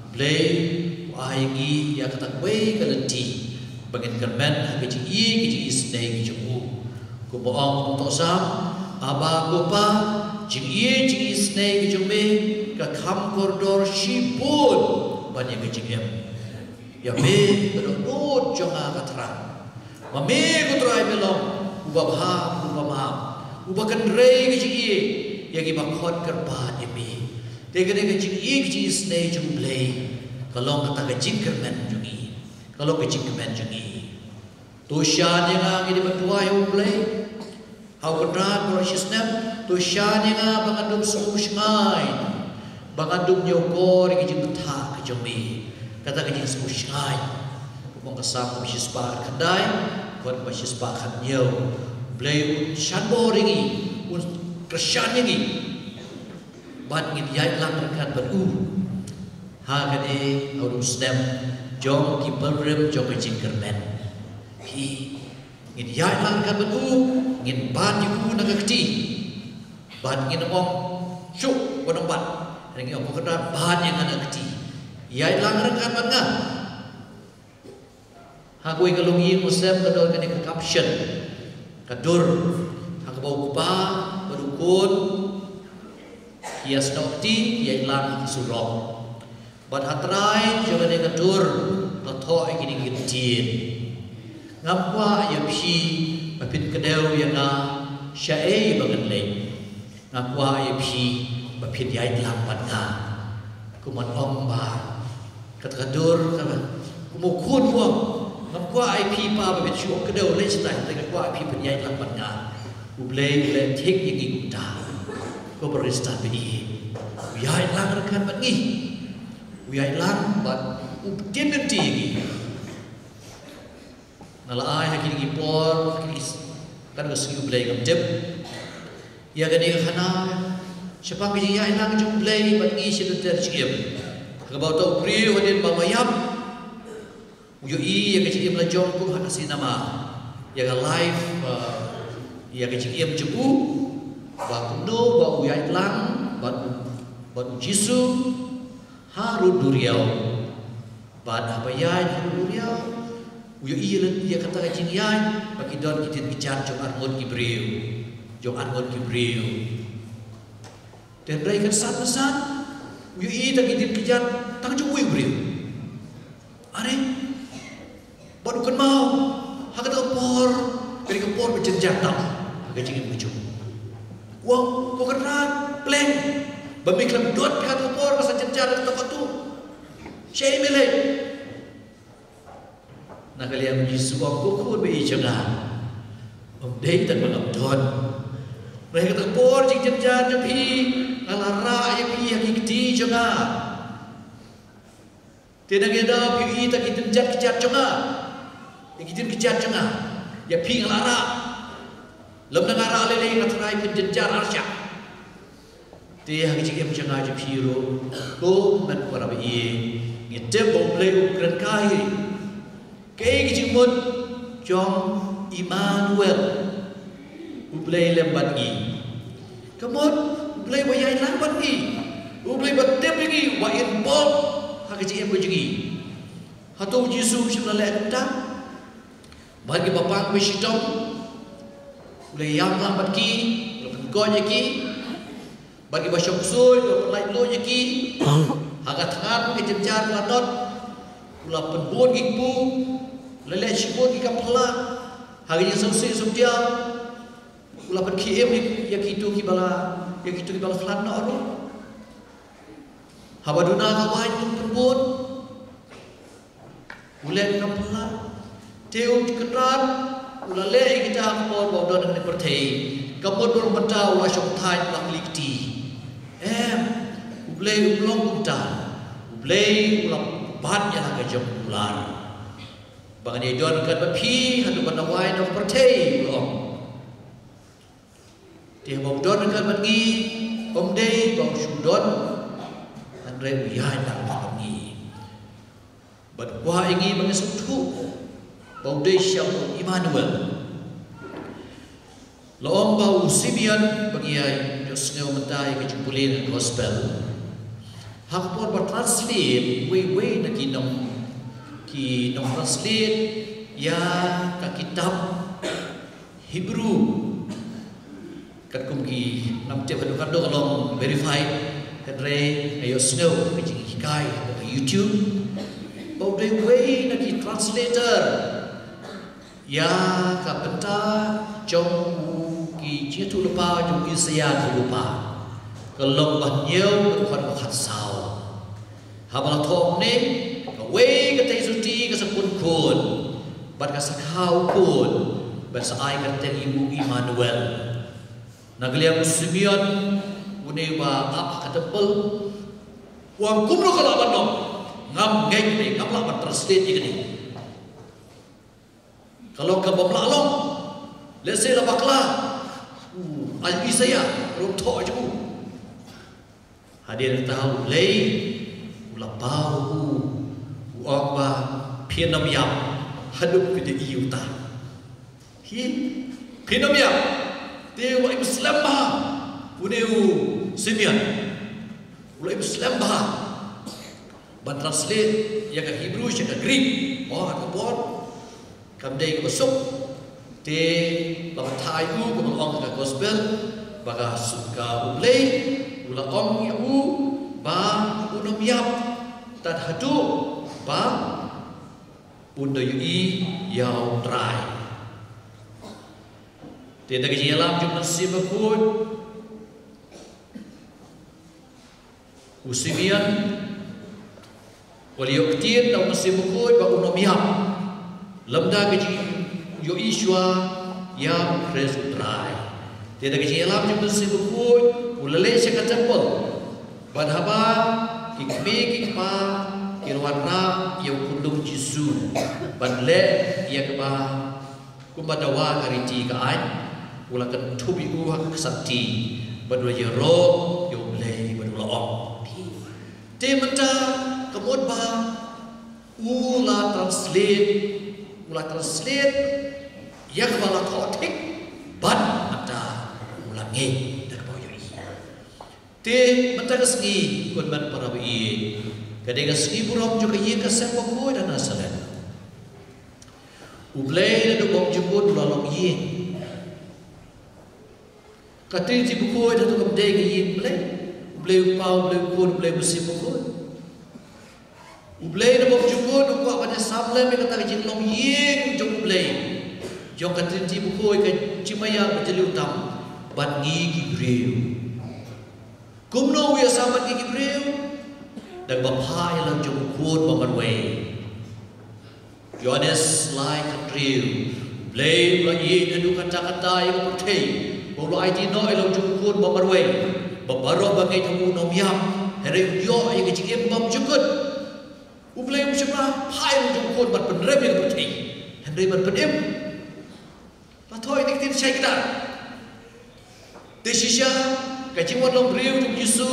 U Blei u ai ngi ïa kata kawei ka lynti ba ngin kyrmen ha ka jingïeit ka jingisynei ka jong u. Kumba ong u nongthoh Salm, Abba ko Pa, jingïeit jingisynei ka jong me ka kham kordor shibun ban ïa ka jingim. Ïa me ka dohnud jong nga ka thrang. Ma me ko Trai me long uba bha, uba map, uba kynrei ka jingïeit ïa kiba khot kyrpad ïa me. Te kane ka jingïeit ka jingisynei jong U Blei ka long kata ka jingkyrmen jong ngi. Ka long ka jingkyrmen jong ngi. To shan ïa nga, ngi dei ban duwai ha U Blei. Ha u Kynrad baroh shi snem, to shan ïa nga ba ngan dum sngewsynei, ba ngan dum ñiewkor ïa ka jingbthah ka jong me. Kata ka jingsngewsynei. Kumba ong ka Salm kaba shispah khatkhyndai, kaba shispah khathynñiew. U Blei un shan bor ïa ngi, un kyrshan ïa ngi. Bad ngin ïaid lang ryngkat bad u ha kane u snem jong ki pilgrim jong ka jingkyrmen. Hi, ngin ïaid lang ryngkat bad u, ngin bat ïa u na ka kti. Bad ngin ym ong shuh, wat nym bat. Ngin ong, ko Kynrad, bat ïa nga na ka kti. Ïaid lang ryngkat bad nga. Ha kawei ka longïing u sem ka don kane ka caption, ka dur ha kaba u kpa bad u khun ki ïasnoh kti, ki ïaid lang ha ka surok. Bad ha trai jong kane ka dur la thoh ïa kine ki ktien: Ngam kwah ïa phi ba phin kdew ïa nga shaei ba ngan leit. Nga kwah ïa phi ba phin ïaid lang bad nga. Kumba ong ba kata ka dur, kata, kumba u khun u ong, ngam kwah ïa phi pa ba phin shu kdew leit shatai, te nga kwah ïa phi phin ïaid lang bad nga. U Blei u leh thik ïa ngi kumta. Ko Khristan ba ïeit, u ïaid lang ryngkat bad ngi. U ïaid lang bad u pynthikna ïa ngi. Nga la ai ha kine ki por, ha kine ki s-, kane ka sngi U Blei ngam tip ïa kane ka khana shaphang ka jingïaid lang jong U Blei bad ngi sha lynter jingim. Ha kaba uta u briew hadien ba u la ïap, u ïohi ïa ka jingim la jong kum ha ka cinema, ïa ka life, uh, ïa ka jingim jong u, ba kumno ba u ïaid lang bad u, bad u Jisu ha rud duriaw. Bad haba ïaid ha rud duriaw, u ïohi lynti ïa kata ka jingïaid ba ki don ki dien ki jat jong arngut ki briew, jong arngut ki briew. Te hynrei kan san san u ïohi tang ki dien ki jat tang jong uwei u briew. Are bad u kynmaw ha kata ka por ka dei ka por ba jynjar tam ha ka jingim ka jong u. U ong, ko Kynrad, pleng ba me khlem don ha kata ka por, ka sa jynjar tam hato. Shaei me leit? Na ka liang u Jisu u ong, ko khun ba ïeit jong nga, ym dei tang ba ngam don. Hynrei ha kata ka por jingjynjar jong phi nga la rah ïa phi ha ki kti jong nga. Te na kata ka daw phi ïohi tang ki dien ki jat jong nga, ïa ki dien ki jat jong nga, ïa phi nga la rah. Lymda nga rah lei lei, nga tharai phin jynjar arshah. Te ha ka jingim jong nga jong phi ruh, ko hynmen ko para baieit, ngi tip ba U Blei u kren kai. Kaei ka jingmut jong Immanuel? U Blei lem bad ngi. Ka mut U Blei ba ïaid lang bad ngi, U Blei ba tip ïa ngi, ba involve ha ka jingim ka jong ngi. Hato u Jisu u shym la leh kumta bad kiba pang ba shitom? U la ïam lang bad ki, u la pynkoit ïa ki. Bad kiba shong ksuid u la pynlait luid ïa ki. Ha ka thngan ka jynjar ka la don, u la pynbun ki kpu, u la leh shibun ki kam phylla. Ha ka jingsngewsih sngewdiaw u la pynkhie im ïa kito kiba la, ïa kito kiba la khlad noh ruh. Haba duna ka waiñ u pynbun, u leh kam phylla. Te u Kynrad u la leh ïa kita ha ka por ba u don ha kane ka pyrthei. Ka mut ba mynta u la shong thait, u la kylli kti. Em, U Blei um long kumta. U Blei u la bat ïa la ka jong u kular. Ba ngan ïai don ryngkat bad phi haduh ban da wai na ka pyrthei, u la ong. Te haba u don ryngkat bad ngi, ym dei ba u shu don, hynrei u ïaid lang bad ngi. Bad u kwah ïa ngi ba ngin sngewthuh ba u dei shisha u Immanuel. La ong ba u Simeon, ba ngi ïa ïohsngew mynta ïa ka jingpule na ka gospel, ha ka por ba translate, wei wei na ki nong, ki nong translate ïa ka kitab Hebrew. Katkum ki nongtip haduh katto ka long verified, hynrei nga ïohsngew ka jinghikai ha ka YouTube ba u dei uwei na ki translator ïa ka bynta jong u, ki jingïathuhlypa jong u Isaïah, jingïathuhlypa ka lynnong ba hynñiew, ka dkhot ba khatsaw. Haba la thoh ne, kawei ka tei suti ka sa pun khun bad ka sa kha u khun, bad sa ai kyrteng ïa u Immanuel. Na ka liang u Simeon, une ba ap ha ka temple, u ong kumno ka lah ban long? Ngam ngeit ne, ngam lah ban translate ïa kane. Ka long kaba ym lah long. Lehse la bakla u Isaïah ruh, thoh jong u. Hadien kata U Blei u la paw u, u ong ba phin ym ïap haduh phi da ïohi ïa uta. Hi, phin ym ïap. Te u la im slem bha une u Simeon. U la im slem bha ban translate ïa ka Hebrew sha ka Greek. Oh, ha ka por kam dei kaba suk. Te la batai u, kumba la ong ha ka gospel, ba ka suk, ka U Blei u la ong ïa u ba un ym ïap tad haduh ba un da ïohi ïa U Trai. Te da ka jingïalam jong U Mynsiem Bakhuid, u Simeon u la ïoh ktien da U Mynsiem Bakhuid ba un ym ïap lymda ka jingïohi shuwa ïa U Khrist U Trai. Te da ka jingïalam jong U Mynsiem Bakhuid u la leit sha ka temple. Bad haba ki kmie ki kpa ki la wanrah ïa u khunlung Jisu ban leh ïa kaba kumba dawa ka riti ka aiñ, u la kynthup ïa u ha ka kti bad u la ïaroh ïa U Blei bad u la ong. Te mynta ka mut ba u la translate, u la translate ïa kaba la thoh thik, bad mynta u la ngeit da kaba u ïohi. Te mynta ka sngi, ko hynmen para baieit, ka dei ka sngi burom jong ka ïing ka sem bakhuid ha Nasaret. U Blei naduh ba ym jingmut u la long ïing. Ka Triniti bakhuid hato kam dei ka ïing Blei? Blei u Kpa, Blei u Khun, Blei u Mynsiem Bakhuid. U Blei na bymjukut u kwah ban ïasam lem ïa kata ka jinglong ïing jong u Blei, jong ka Trinity Bakhuid, ka jingmaïa ka jylliew tam bad ngi ki briew. Kumno u ïasam bad ngi ki briew? Da kaba phah ïa la jong u Khun ba marwei. Ïoannis lai khathynriew. U Blei u la ïeit haduh katta katta ïa ka pyrthei, ba u la aiti noh ïa la jong u Khun ba marwei, ba baroh ba ngeit ha u un ym ïap, hynrei un ïoh ïa ka jingim bymjukut. U Blei um shym la phah ïa la jong u Khun ban pynrem ïa ka pyrthei, hynrei ban pynim. Ba thoh ïa ka ktien shai kdar. Te shisha, ka jingwan long briew jong u Jisu,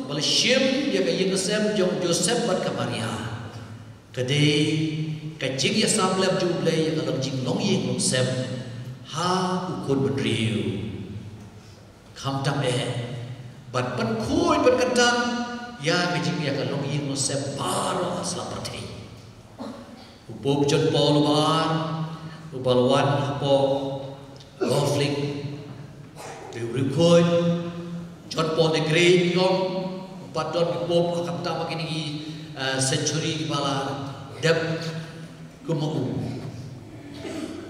ba la shim ïa ka ïing ka sem jong u Joseph bad ka Maria, ka dei ka jingïasam lem jong u Blei ïa ka long jinglong ïing long sem ha u Khun bynriew. Khamtam eh ban pynkhuid, ban kyntang ïa ka jingïa ka long ïing long sem baroh ha sla pyrthei. U Pope John Paul uba ar, uba la wan hapoh Golf Link, u riewkhuid John Paul the Great, u ong, u pat don ki pope ha khamtam ha kine ki, eh, century kiba la dep kum u.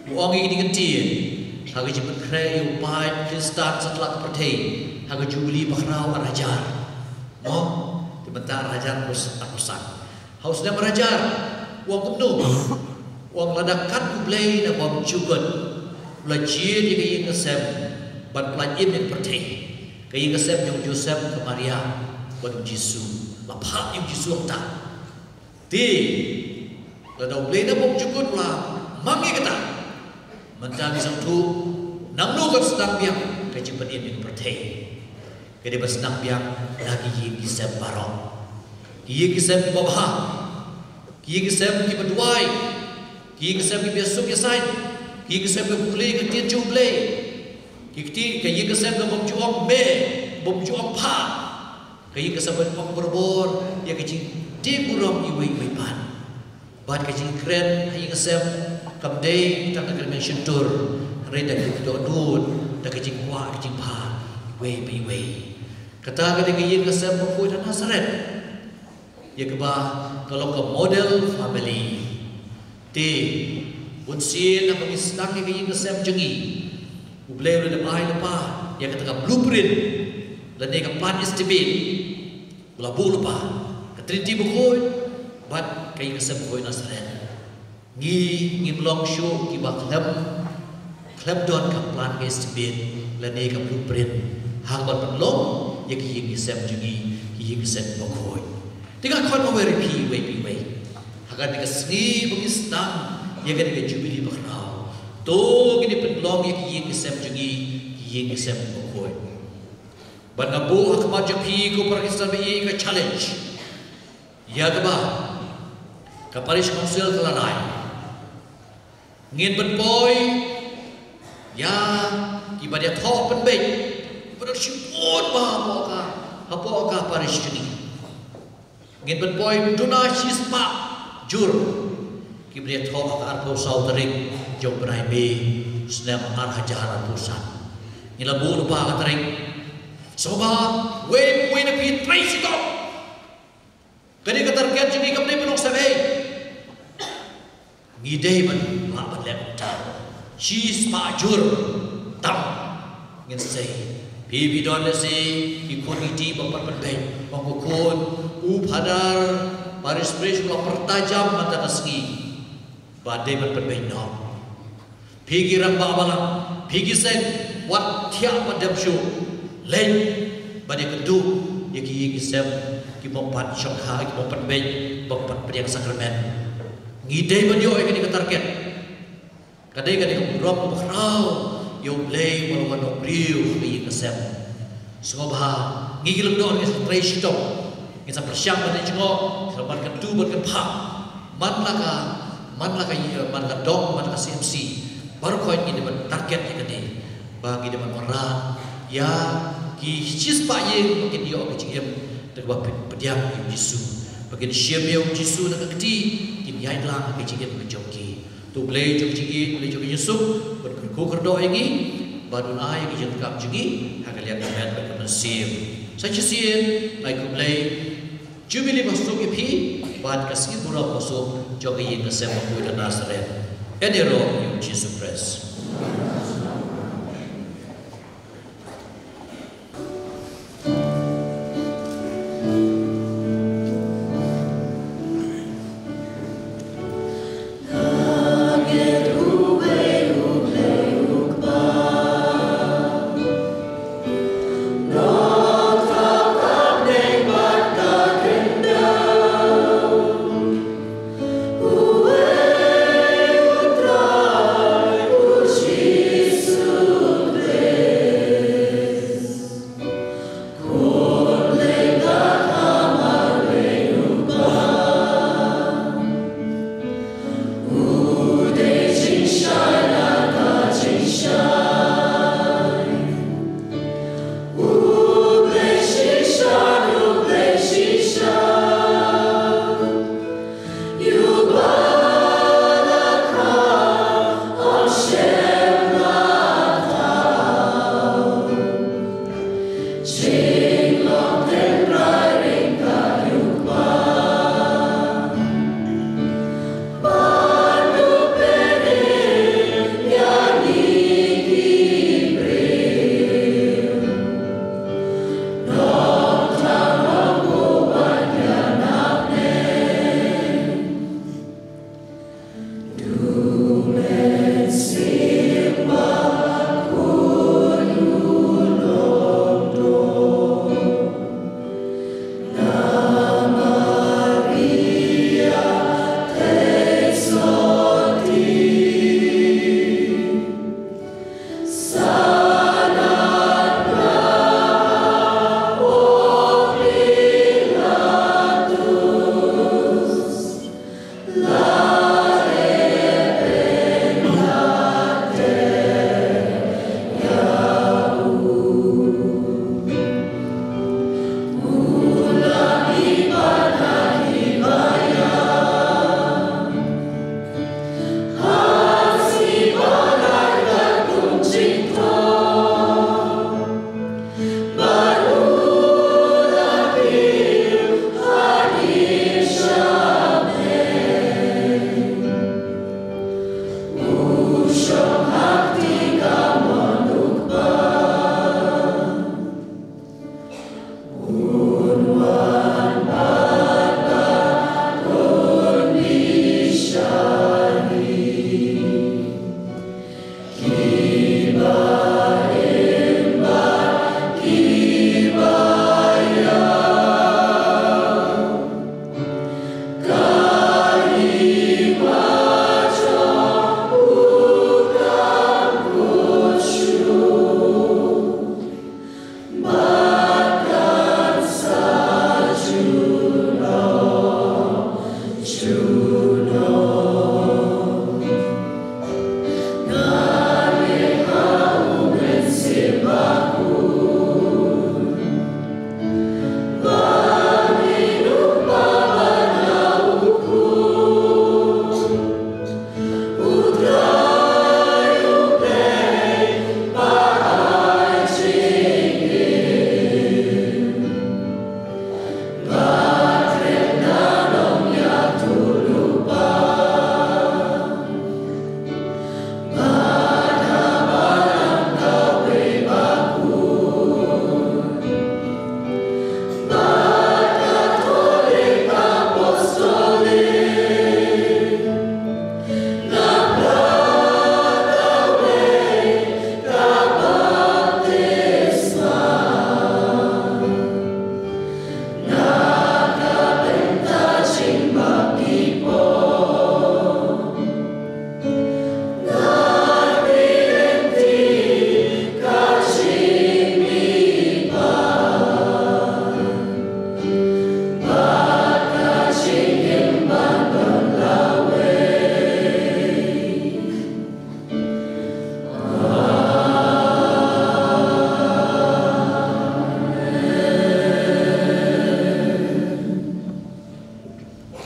U ong ïa kine ki ktien ha ka jingpynkhreh ïa u paid Khristan satlak ka pyrthei ha ka Jubili bakhraw ar hajar. Mo, te mynta ar hajar arphew san. Ha u snem ar hajar, u ong kumno? U ong lada kat u Blei na bymjukut u la jied ïa ka ïing ka sem ban pyllait im ïa ka pyrthei, ka ïing ka sem jong u Joseph, ka Maria bad u Jisu, la phah ïa u Jisu hangta. Te lada u Blei na bymjukut u la mang ïa kata, mynta ngi sngewthuh nangno kan sdang biang ka jingpynim ïa ka pyrthei. Ka dei ban sdang biang na ki ïing ki sem baroh. Ki ïing ki sem kiba bha, ki ïing ki sem kiba duwai, ki ïing ki sem kiba ïasuk ïasaid, ki ïing ki sem kiba pule ïa ka ktien jong u Blei. Ki kti, ka ïing ka sem kaba bym ju ong me, bym ju ong pha. Ka ïing ka sem ban ong barabor ïa ka jingtieng burom iwei iwei pat. Bad ka jingkren ha ïing ka sem kam dei tang da ka rynïeng shyntur, hynrei da ka jingdohnud, da ka jingkwah, ka jingpha iwei pa iwei. Kata ka dei ka ïing ka sem bakhuid ha Nasareth, ïa kaba ka long ka model family. Te bunsien haba ngi sdang ïa ka ïing ka sem jong ngi, u Blei u la dep ai lypa ïa kata ka blueprint lane ka plan estimate. U la buh lypa ka Trinity bakhuid bad ka ïing ka sem bakhuid Nasareth. Ngi ngim long shuh kiba khlem, khlem don ka plan, ka estimate lane ka blueprint ha kaba pynlong ïa ka ïing ka sem jong ngi, ka ïing ka sem bakhuid. Te nga khot marwei ïa phi iwei pa iwei ha kane ka sngi ba ngi sdang ïa kane ka Jubili bakhraw, to ngin ïa pynlong ïa ka ïing ka sem jong ngi, ka ïing ka sem bakhuid. Bad nga buh ha khmat jong phi ko para Khristan ba ïeit ka challenge ïa kaba ka Parish Council ka la rai. Ngin pynpoi ïa kiba ïathoh pynbeit, kiba don shibun bha hapoh ka, hapoh ka parish jong ngi. Ngin pynpoi duna shispah jur kiba ïathoh ha ka arphew saw tarik jong u bnai May, snem ar hajar arphew san. Ngi la buh lypa ha ka tarik. Sngewbha wei pa wei na phi trei shitom. Kane ka target jong ngi kam dei ban long seh ei. Ngi dei ban lah ban leh kumta. Shispah jur tam ngin sei. Phi, phi don lehse ki khun ki kti ba pat pynbeit, ong ko khun, u Phadar Parish Priest u la pyrta jam mynta ka sngi ba dei ban pynbeit noh. Phi ki rangbah balang, phi ki seng, wat thiah pat dem shuh. Leit ban ïakynduh ïa ki ïing ki sem kiba ym pat shongkha, kiba ym pat beit, ba ym pat pdiang sakramen. Ngi dei ban ïoh ïa kane ka target. Ka dei, ka dei ka burom kaba khraw ïa U Blei uba la wan nongbriew ha ka ïing ka sem. Sngewbha ngi ki lyngdoh ngi sa trei shitom, ngi sa pyrshang ban ïa jngoh, ngi sa ban kyntu ban kynpham. Man la ka, man la ka ïing, man la ka dong, man la ka C M C, baroh khoit ngi dei ban target ïa kane, ba ngi dei ban wanrah ïa ki shispah ïing ba kin ïoh ka jingim da kaba pdiang ïa U Jisu, ba kin shim ïa U Jisu na ka kti, kin ïaid lang ha ka jingim ka jong ki. To U Blei jong ka jingïeit, U Blei jong ka jingsuk, un kyrkhu kyrdoh ïa ngi bad un ai ïa ka jingkam jong ngi ha ka liang ka met bad ka mynsiem. Sa shisien, ai khublei, Jubilee basuk ïa phi, bad ka sngi burom basuk, jong ka ïing ka sem bakhuid ha Nasareth. Ïaroh ïa u Jisu Khrist.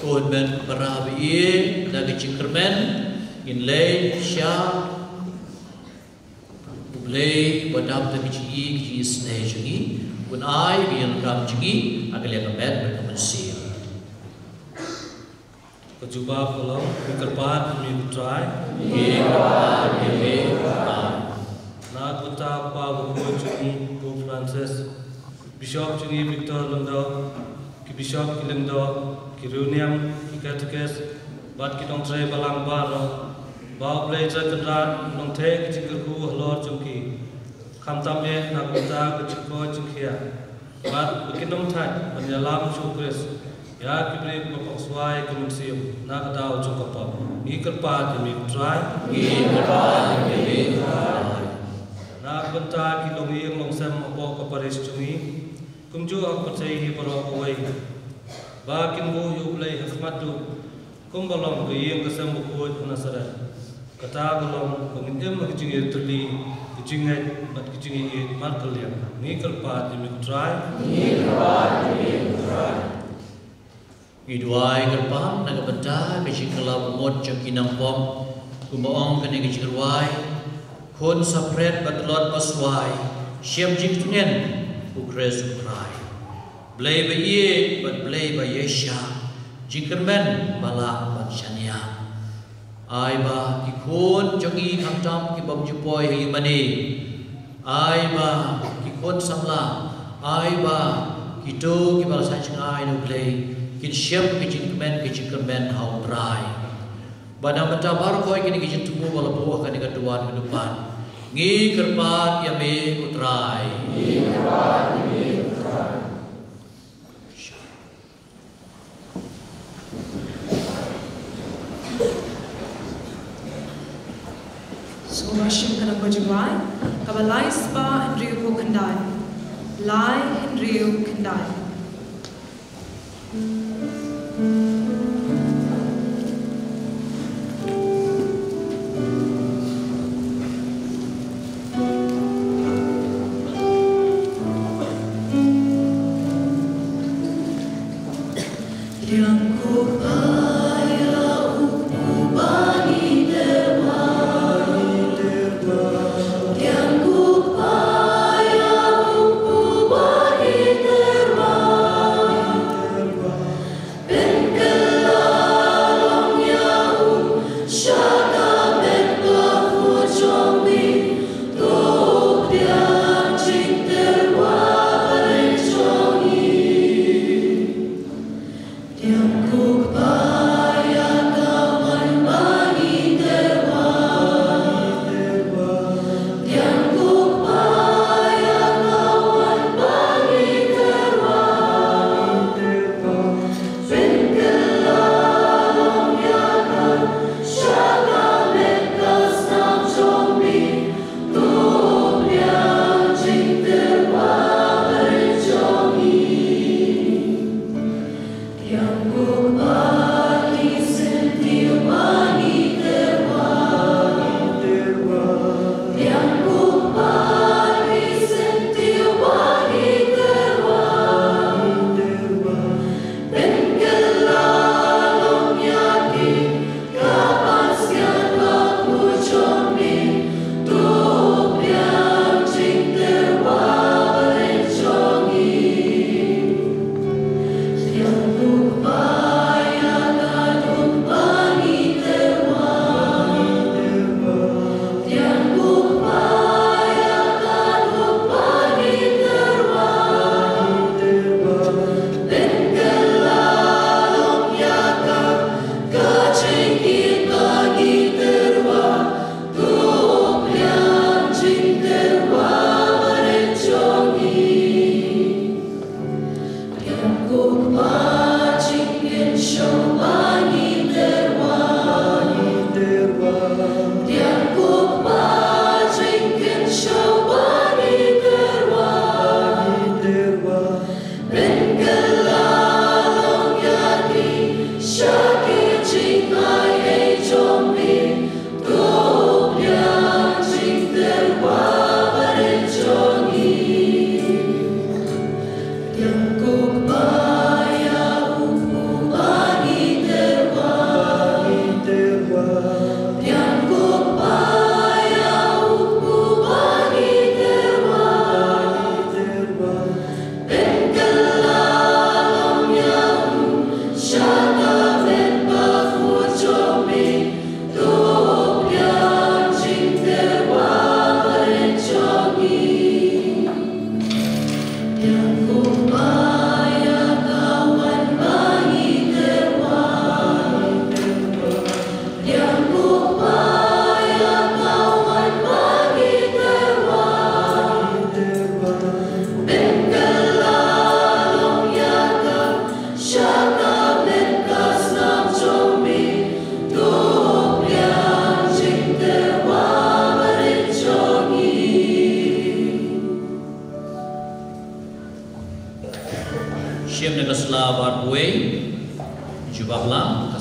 Ko Hynmen ba ïeit, da ka jingkyrmen ngin leit sha U Blei uba dap da ka jingïeit, ka jingisynei jong ngi. Bun ai ïa ka ïalehkai jong ngi ha ka liang ka met bad ka mynsiem. Ka jubab ka long, ngi kyrpad ïa me ko Trai. Ngi kyrpad ïa me ko Trai. Na ka bynta u Kpa bakhuid jong ngi Pope Francis, Bishop jong ngi Victor Lyngdoh, ki Bishop ki Lyngdoh, ki Riewniam, ki Katekist bad ki nongtrei balang baroh, ba U Blei Trai Kynrad un long thei ka jingkyrkhu halor jong ki. Khamtam eh na ka bynta ka jingkoit jingkhiah, bad ba kin ym thait ban ïalam sha U Khrist ïa ki briew kiba pang shuwa ïa ka mynsiem na ka daw jong ka pop. Ngi kyrpad ïa me ko Trai. Ngi kyrpad ïa me ko Trai. Na ka bynta ki longïing longsem hapoh ka parish jong ngi, kumjuh ha ka pyrthei hi baroh kawei, ba kin buh ïa U Blei ha khmat duh, kumba long ka ïing ka sem bakhuid ha Nasareth. Kata ka long ba ngin im ha ka jingïatylli, ka jingngeit bad ka jingïeit markylliang. Ngi kyrpad ïa me ko Trai. Ngi kyrpad ïa me ko Trai. Ngi duwai kyrpad na ka bynta ka jingkylla ba mut jong ki nongpop, kumba ong kane ka jingrwai: Khun sa phred ba tlot ba swai, shem jingtngen, U Khrist U Trai. Blei ba ïeit bad Blei ba ïaishah, jingkyrmen ba lah ban shaniah. Ai ba ki khun jong ngi khamtam ki bym ju poi ha ïingmane, ai ba ki khun samla, ai ba kito kiba la sah jngai na U Blei, kin shem ka jingkmen ka jingkyrmen ha U Trai. Bad na ka bynta baroh kawei kine ki jingthmu ba la buh ha kane ka duwan ka dupan, ngi kyrpad ïa me ko Trai. Ngi kyrpad ïa me ko Trai. Sngewbha shim ka nongpop jingduwai kaba lai spah hynriewphew khyndai. Lai hynriew khyndai.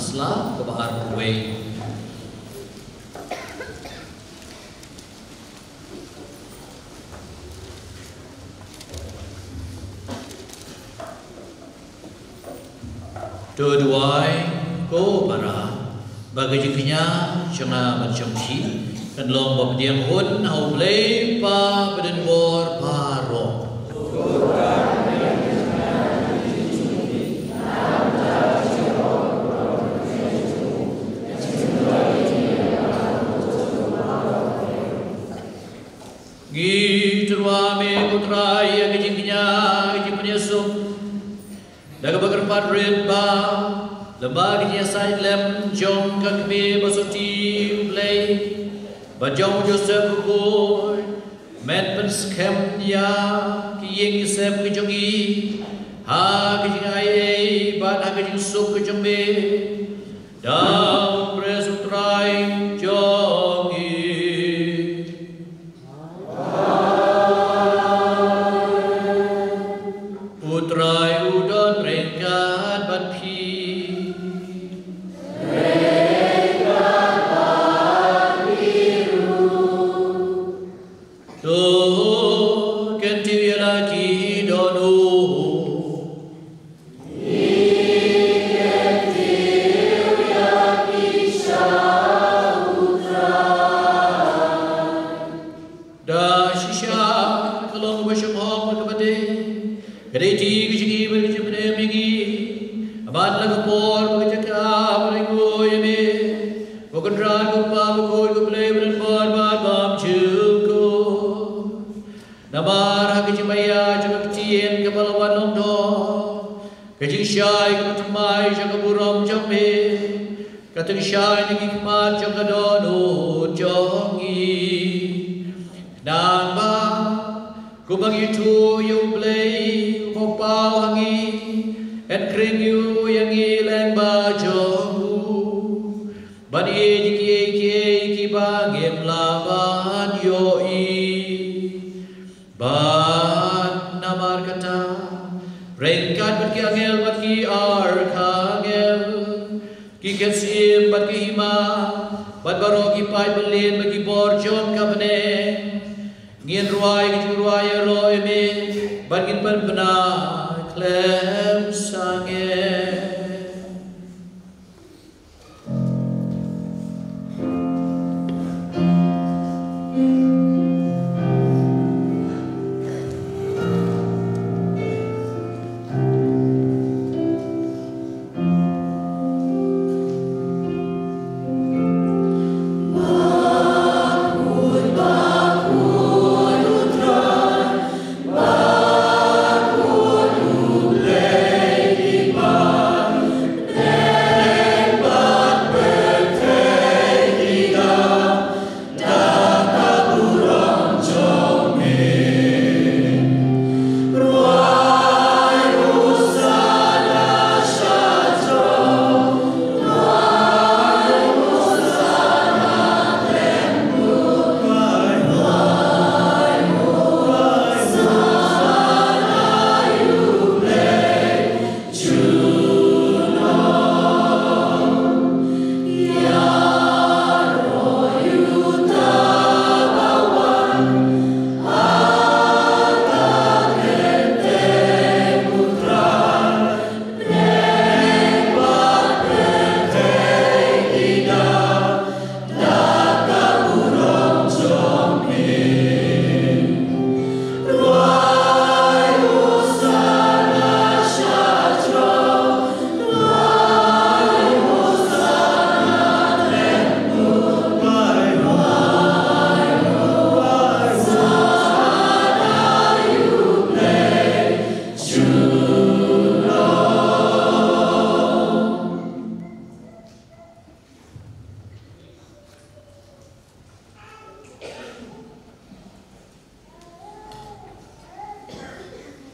Sla kaba arphew wei. To duwai, ko para, ba ka jingkñia jong nga bad jong phi kan long ba pdiang hun ha U Blei Kpa badonbor baroh. Ngi tyrwa me ko Trai ïa ka jingkñia, ka jingpynïasuk. Da kaba kyrpad rit ba lyngba ka jingïasaid lem jong ka kmie ba soti U Blei bad jong u Joseph u khuid, men pynskhem ïa ki ïing ki sem ki jong ngi ha ka jingai ei bad ha ka jingsuk ka jong me. Da U Khrist U Trai jong ngi. U Trai u don ryngkat bad phi. To kyntiew ïa la ki dohnud. Da shisha ka long kaba shynrang bad kaba dei, ka dei ka jingim bad ka jingpynim ïa ngi. Bad la ka por bad ka jaka ba ngin ïohi ïa me, ko Kynrad, ko Kpa bakhuid, ko Blei badonbor bad bymjukut. Namar ha ka jingmaïa jong ka ktien kaba la wan long doh, ka jingshai kaba thymmai jong ka burom jong me, ka tyngshaiñ na ki khmat jong ka dohnud jong ngi. Nangba kumba ngi ïathuh ïa U Blei uba paw ha ngi, yn khring ïa u ïa ngi lyngba jong u, ban ïeit ïa kiei kiei kiba ngim lah ban ïohi. Bad namar kata, ryngkat bad ki angel bad ki arkangel, ki kynsyiem bad ki hima, bad baroh ki paid byllien bad ki bor jong ka bneng, ngin rwai ka jingrwai ïaroh ïa me, bad ngin pynbna khlem sangeh.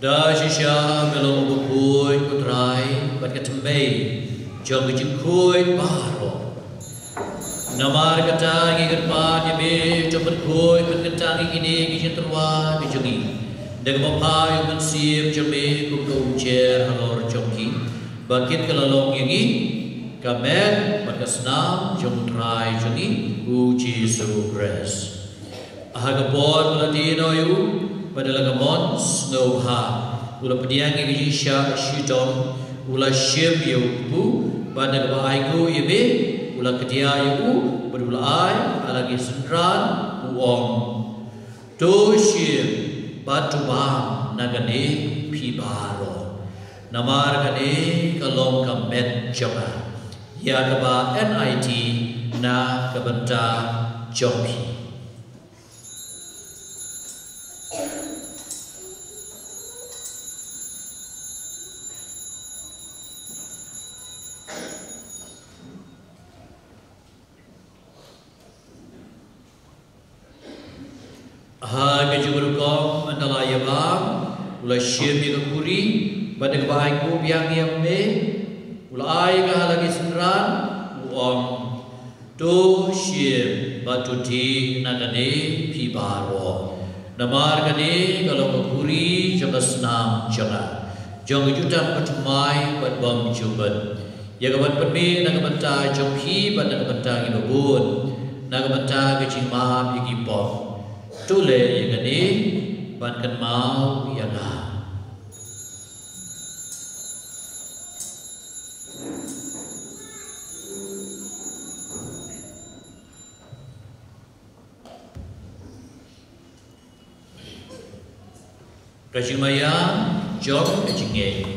Da shisha me long bakhuid ko Trai, bad ka thymmei jong ka jingkhuid baroh. Namar kata ngi kyrpad ïa me, to pynkhuid pynkyntang ïa kine ki jingtyrwa ki jong ngi da kaba phah ïa u Mynsiem jong me kum ka umjer halor jong ki, ba kin kylla long ïa ngi ka met bad ka snam jong u Trai jong ngi u Jisu Khrist. Ha ka por ba la die noh ïa u, bad da la ka mon sngewbha, u la pdiang ïa ka jingshah shitom, u la shim ïa u kpu, bad da kaba ainguh ïa me, u la kdiah ïa u, bad u la ai ha la ki synran, u ong: To shim bad to bam na kane phi baroh. Namar kane ka long ka met jong nga, ïa kaba ngi ai na ka bynta jong phi. Ha ka jingrukom, haba la ïa bam, u la shim ïa ka khuri, bad da kaba ainguh biang ïa me, u la ai ka ha la ki synran, u ong: To shim bad to die na kane phi baroh. Namar kane ka long ka khuri jong ka snam jong nga, jong ka jutang bathymmai bad bymjukut, ïa kaban pynmih na ka bynta jong phi bad na ka bynta ngi babun, na ka bynta ka jingmap ïa ki pop. To leh ïa kane ban kynmaw ïa nga. Ka jingmaïa jong ka jingngeit.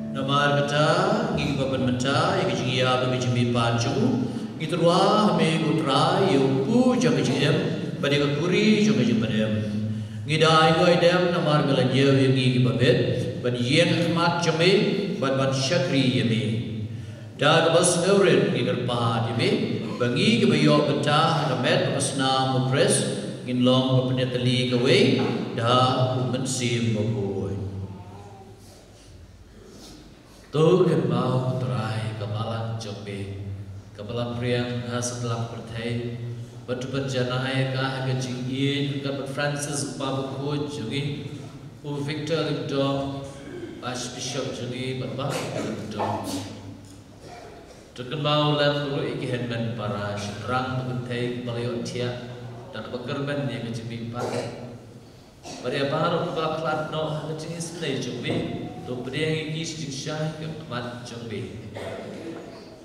Namar kata, ngi kiba pynmynta ïa ka jingïap bad ka jingmihpat jong u, ngi tyrwa ha me ko Trai, ïa u kpu jong ka jingim bad ïa ka khuri jong ka jingpynim. Ngi da ainguh aidem namar me la ñiew ïa ngi kiba bit ban ïeng ha khmat jong me bad ban shakri ïa me. Da kaba sngewrit ngi kyrpad ïa me ba ngi kiba ïoh bynta ha ka met bad ka snam u Khrist ngin long ba pynïatylli kawei da u Mynsiem Bakhuid. To kynmaw, ko Trai, ka balang jong me kaba la phriang ha satlak pyrthei, bad to pynjanai ïa ka ha ka jingïeit ryngkat bad Francis u Papa Bakhuid jong ngi, u Victor Lyngdoh, Archbishop jong ngi, bad baroh ki lyngdoh. To kynmaw lem ruh ïa ki hynmen para shynrang ba kynthei kiba la ïohthiah da kaba kyrmen ïa ka jingmihpat. Bad ïa baroh kiba la khlad noh ha ka jingisynei jong me, to pdiang ïa ki sha jingshai ha khmat jong me.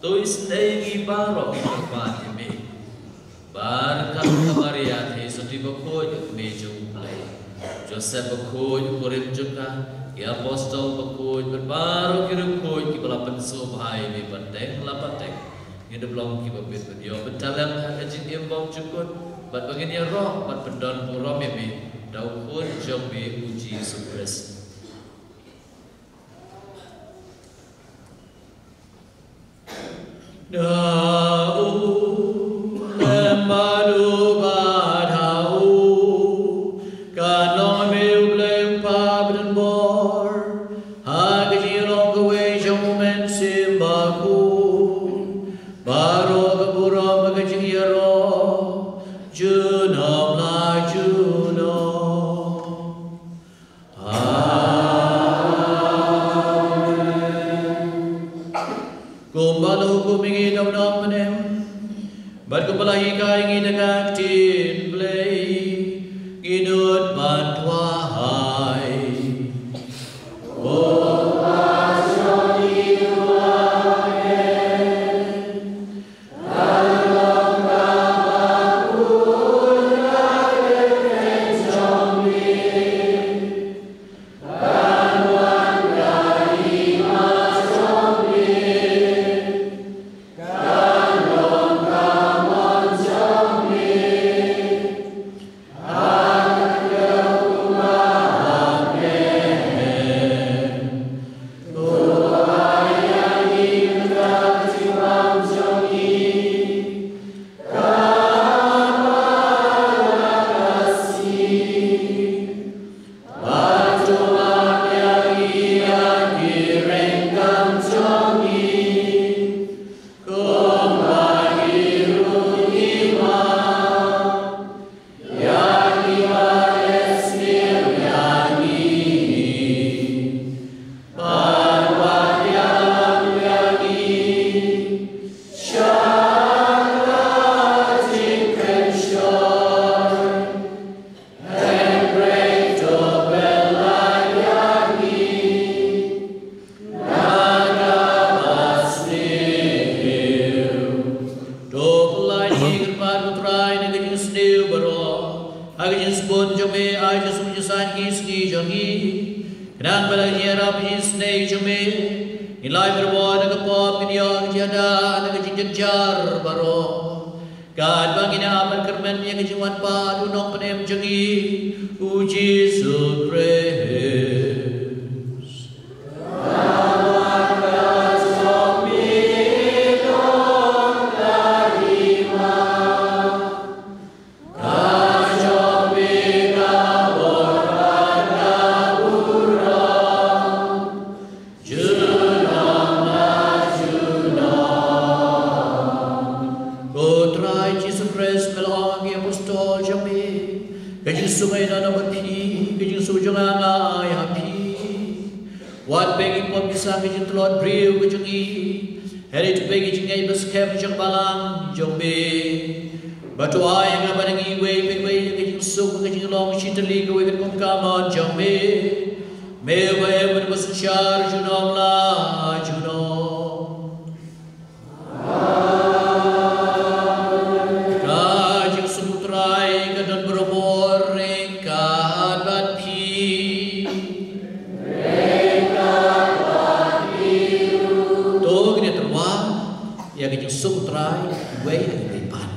To isynei ïa ngi baroh, ngi kyrpad ïa me. Bad ka Maria thei sotti bakhuid, ka kmie jong U Blei, Joseph bakhuid u kurim jong ka, ki apostol bakhuid, bad baroh ki riewkhuid kiba la pynsngewbha ïa me pateng la pateng, ngin ym long kiba bit ban ïoh bynta lem ha ka jingim bymjukut, bad ba ngin ïaroh bad pyndon burom ïa me da u Khun jong me u Jisu Khrist. Da u lem bad u bad ha u, kan long me U Blei U Kpa badonbor, ha ka jinglong kawei jong U Mynsiem Bakhuid, baroh ka burom bad ka jingïaroh junom la junom. Amen. Kumba la hukum ïa ngi da u nongpynim, bad kumba la hikai ïa ngi da ka ktien Blei, ngin nud ban duwai. Lai ngi kyrpad ko Trai na ka jingsniew baroh ha ka jingsbun jong me, ai Jisu jingsaiñ ki sngi jong ngi. Khnang ba la ngi ïarap ïa ka jingsniew jong me, ngin lai barabor na ka pop, ngin ïoh ka jingïada na ka jingjynjar baroh. Katba ngin ïa ap bad kyrmen ïa ka jingwan pat u Nongpynim jong ngi, u Jisu Khrist. Ko Trai Jisu Khrist, me la ong ha ki apostol jong me, ka jingsuk nga ïa noh bad phi, ka jingsuk jong nga nga ai ha phi. Wat peit ïa ki pop ki san ka jingtlot briew ka jong ngi, hynrei to peit ïa ki jingngeit ba skhem jong ka balang jong me. Bad to ai ïa nga bad ïa ngi iwei pa iwei ïa ka jingsuk, ka jinglong shitylli kawei kat kum ka mon jong me. Me uba im bad uba synshar junom la junom. Ka jingsuk u Trai ka don barabor ryngkat bad phi. To ngin ïa tyrwa ïa ka jingsuk u Trai iwei ha iwei pat.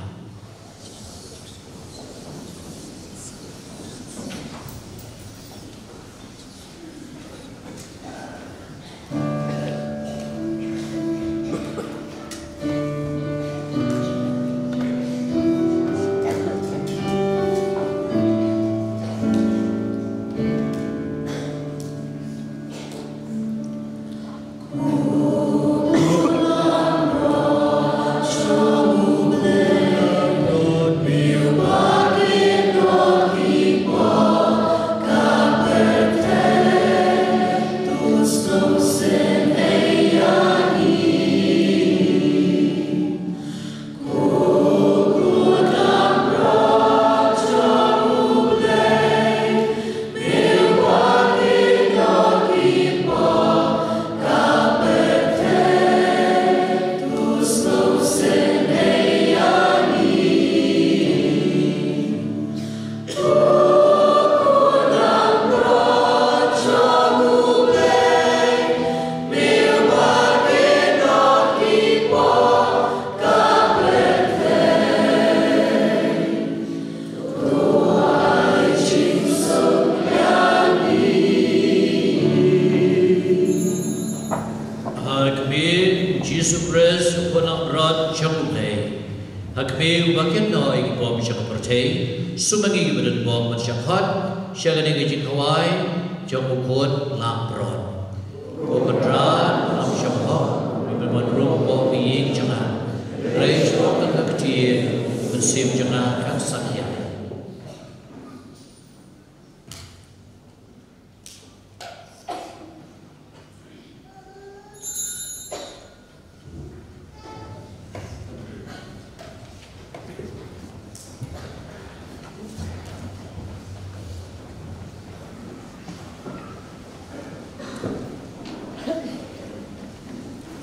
Ha khmih, Jisu Khrist, u Khun langbrot jong U Blei. Ha khmih uba kynnoh ïa ki pop jong ka pyrthei, sumar ngi kiba don bok ban shah khot sha kane ka jingkhawai jong u Khun langbrot. Ko Kynrad, ym shym hok ïa u ban rung bok ïing jong nga. Hynrei shu ong tang ka ktien, mynsiem jong nga kan sa hiar.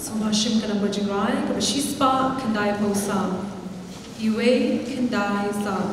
Sngewbha shim ka namba jingrwai kaba shispah khyndai phew saw. Iwei khyndai saw.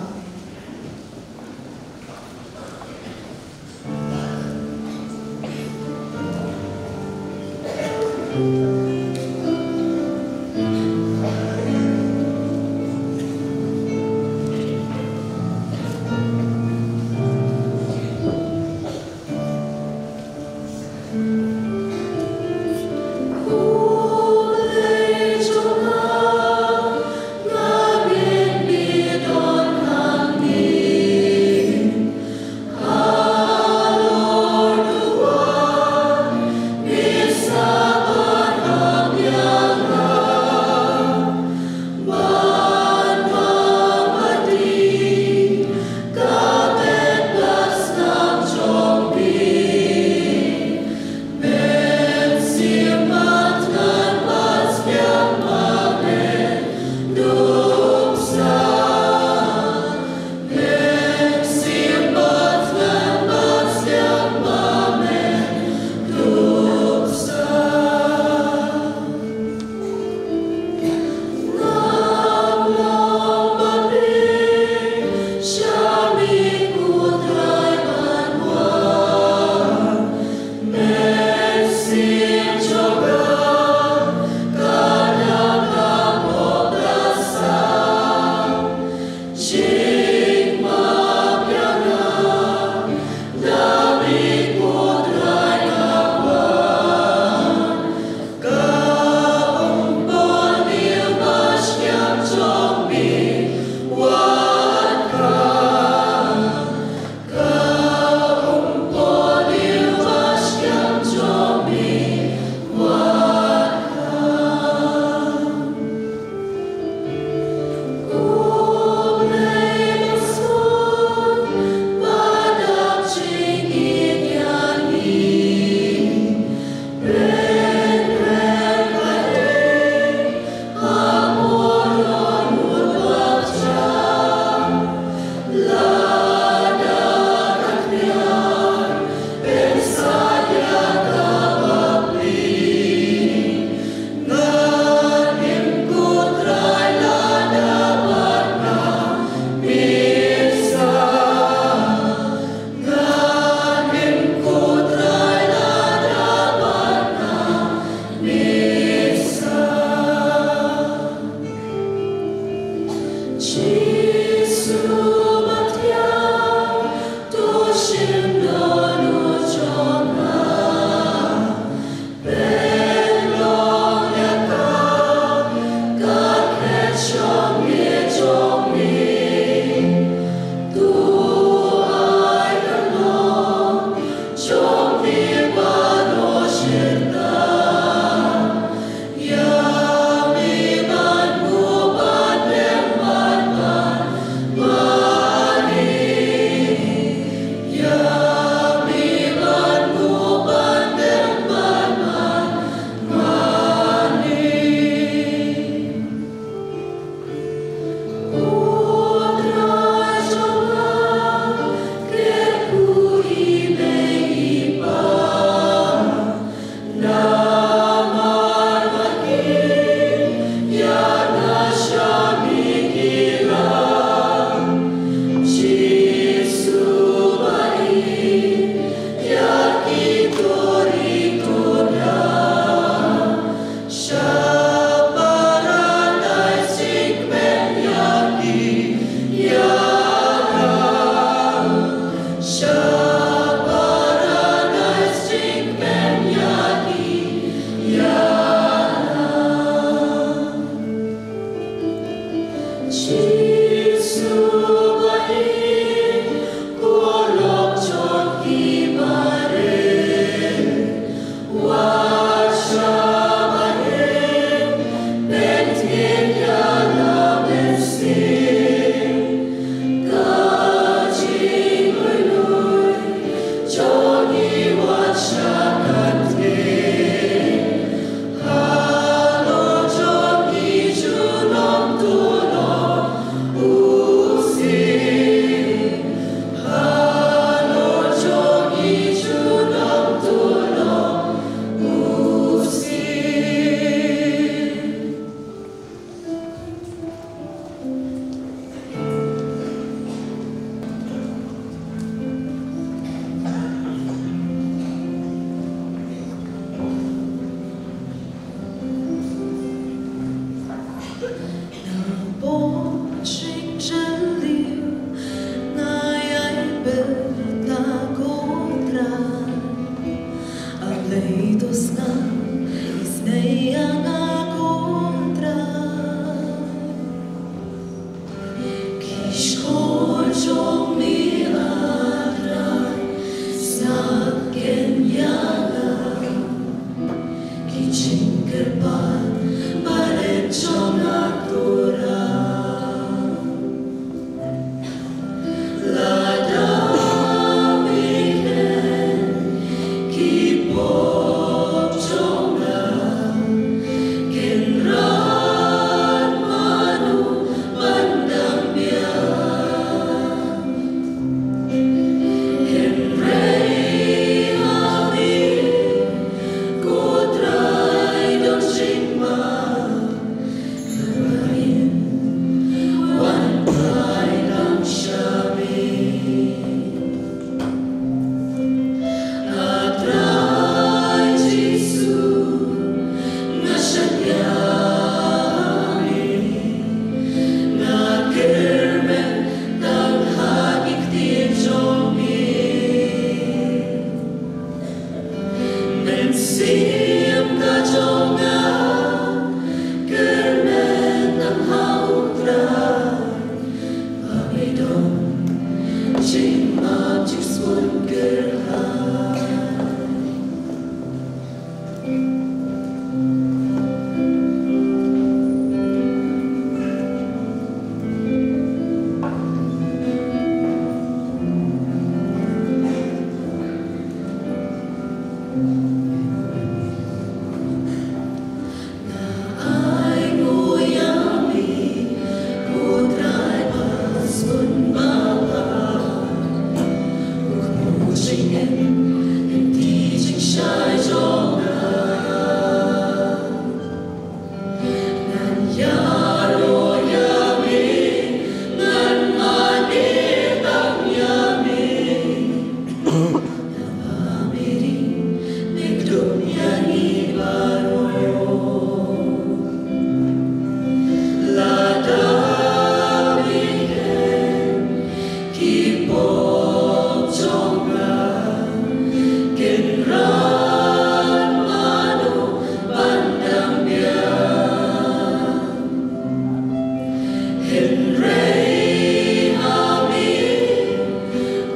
Hynrei ha me,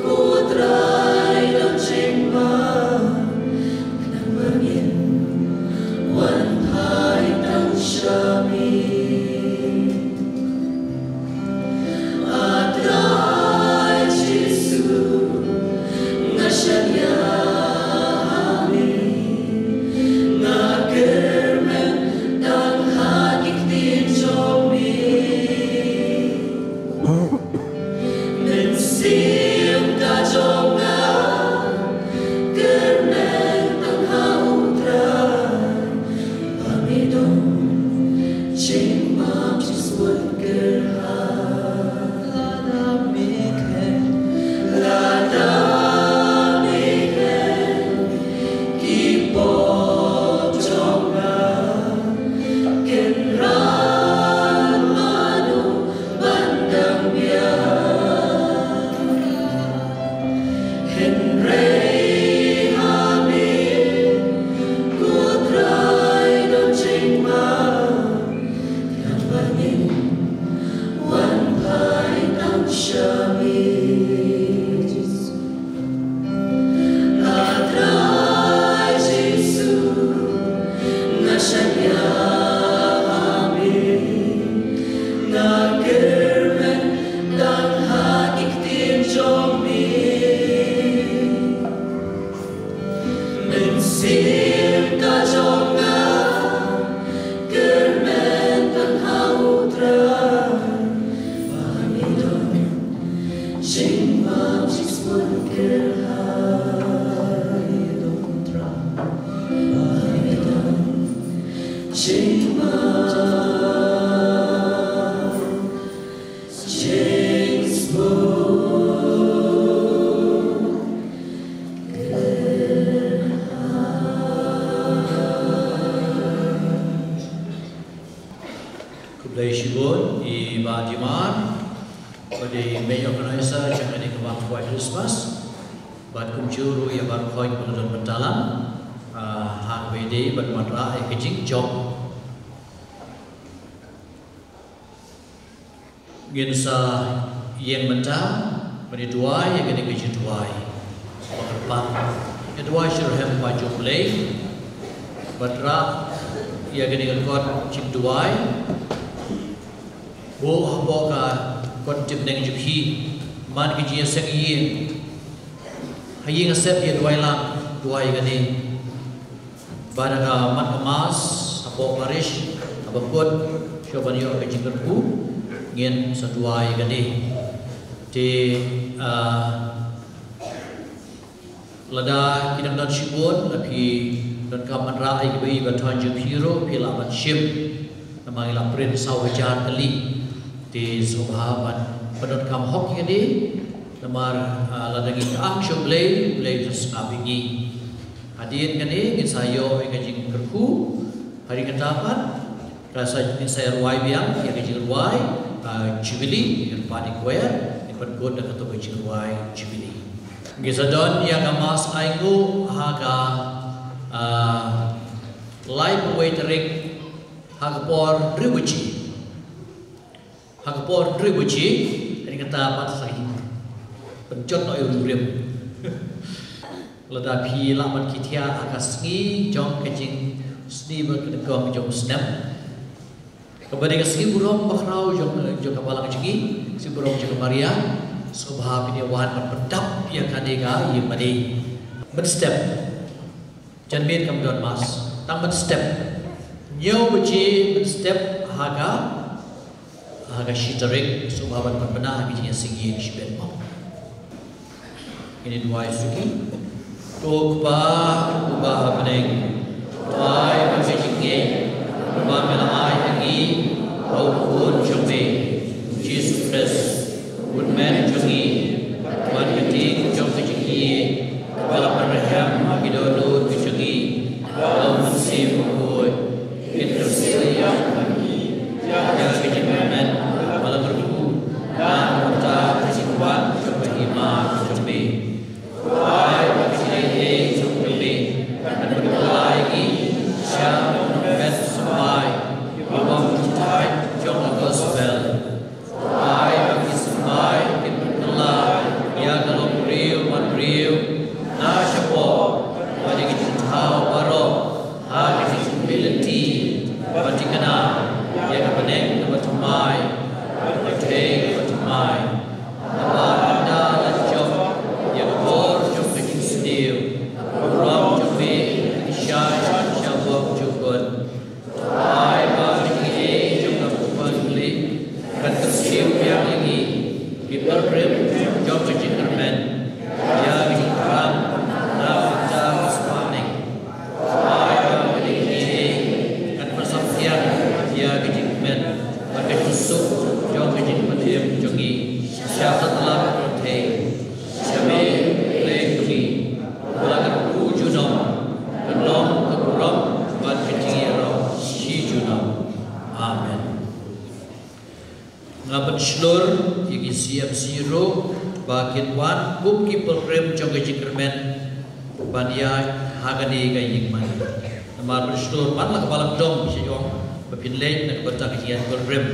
ko Trai, don jingma, khnang ba ngin wan phai tang sha me. A Trai Jisu, nga shaniah ha me, nga kyrmen tang ha ki ktien jong me. Mynsiem ka jong nga, kyrmen tang ha u Trai, ba me don jingmap jingsngewkyrha. Lada me khein, lada me khein, ki pop jong nga kin rah mano ban dang biang. Hynrei ha me, ko Trai, don jingma, khnang ba ngin wan phai tang sha me. A Trai Jisu, nga shaniah ha me, nga kyrmen tang ha ki ktien jong me. Mynsiem ka jong nga, kyrmen tang ha u Trai, ba me don jingmap jingsngewkyrha. Ïa u Trai, ba me don jingmap jingsngewkyrha. Khublei shibun ïa i Bah Dimar, ba dei main organizer jong kane ka bam khwai Christmas. Bad kumjuh ruh ïa i Bah Khun ba la don bynta lang, ah, ha kaba ïadei bad wanrah ïa ka jingjop. Ngin sa ïeng mynta ban ïa duwai ïa kane ka jingduwai. Ba kyrpad ïa duwai shitrhem ba jong U Blei, bad rah ïa kane ka kot jingduwai. Buh hapoh ka kot jingpyneng jong phi, man ka jingïaseng ïing, ha ïing ha sem ïa duwai lang, duwai ïa kane. Bad ha ka mat ka mass hapoh parish, haba kut shuwa ban ïoh ka jingkyrkhu, ngin sa duwai ïa kane. Te, ah, lada ki dang don shibun, lada phi donkam ban rah ïa kiba i ba thon jong phi ruh, phi lah ban shim. Namar ngi la print saw hajar tylli. Te sngewbha ban pyndonkam hok ïa kane. Namar, ah, lada ngi kyrshan sha U Blei, U Blei un sngap ïa ngi. Hadien kane ngin sa ïoh ïa ka jingkyrkhu. Hadien kata pat, ka sa, ngin sa rwai biang ïa ka jingrwai, ah, Jubilee, ngin pat ïa choir, ngin pat kut da kato ka jingrwai Jubilee. Ngin sa don ïa ka mass ainguh ha ka, ah, laiphew wei tarik ha ka por hynriew baje. Ha ka por hynriew baje, hadien kata pat sa pynjot noh ïa u rim. Lada phi lah ban kit thiah ha ka sngi jong ka jingsniew bad ka nyngkong jong u snem. Kaba dei ka sngi burom bakhraw jong, jong ka balang jong ngi, sngi burom jong ka Maria, sngewbha phin ïa wan ban pyndap ïa kane ka ïing mane. Mynstep. Janmiet kam don mass, tang mynstep. Hynñiew baje mynstep ha ka, ha ka shi tarik, sngewbha ban pynbna ha ka jingïaseng ïing shibit mo. Ngin ïa duwai suki. Ko Kpa uba ha bneng, duwai ba ka jingngeit ba me la ai ha ngi ha u Khun jong me U Jisu Khrist, u Tymmen jong ngi, bad ka ding jong ka jingïeit kaba la pynrhem ha ki dohnud ki jong ngi ha u Mynsiem Bakhuid, kin kyrsiew ïa ngi ïa ka jingmynmen ba la kyrkhu na ka bynta ka jingwan jong ka hima ka jong me. Ai ba ka jingaiei jong me kan pynkylla ïa ngi sha ka bynta symbai, ki bym thait jong ka gospel. Pdiang ïa ngi ki pilgrim jong ka jingkyrmen ïa ka jingkyrmen na ka bynta ka spah bneng. Ai ba ka jingkyrmen kan pynsaphriang ïa ka jingkmen bad ka jingsuk jong ka jingpynim jong ngi sha satlak pyrthei. Sha me Blei jong ngi, ba la kyrkhu junom, kan long ka burom bad ka jingïaroh shi junom. Amen. Nga pynshlur ïa ki C M C ruh ba kin wan kum ki pilgrim jong ka jingkyrmen ban ïaid ha kane ka ïing mane. Namar pynshlur man la ka balang dong sha ïong ba phin leit na ka bynta ka jingïaid pilgrim.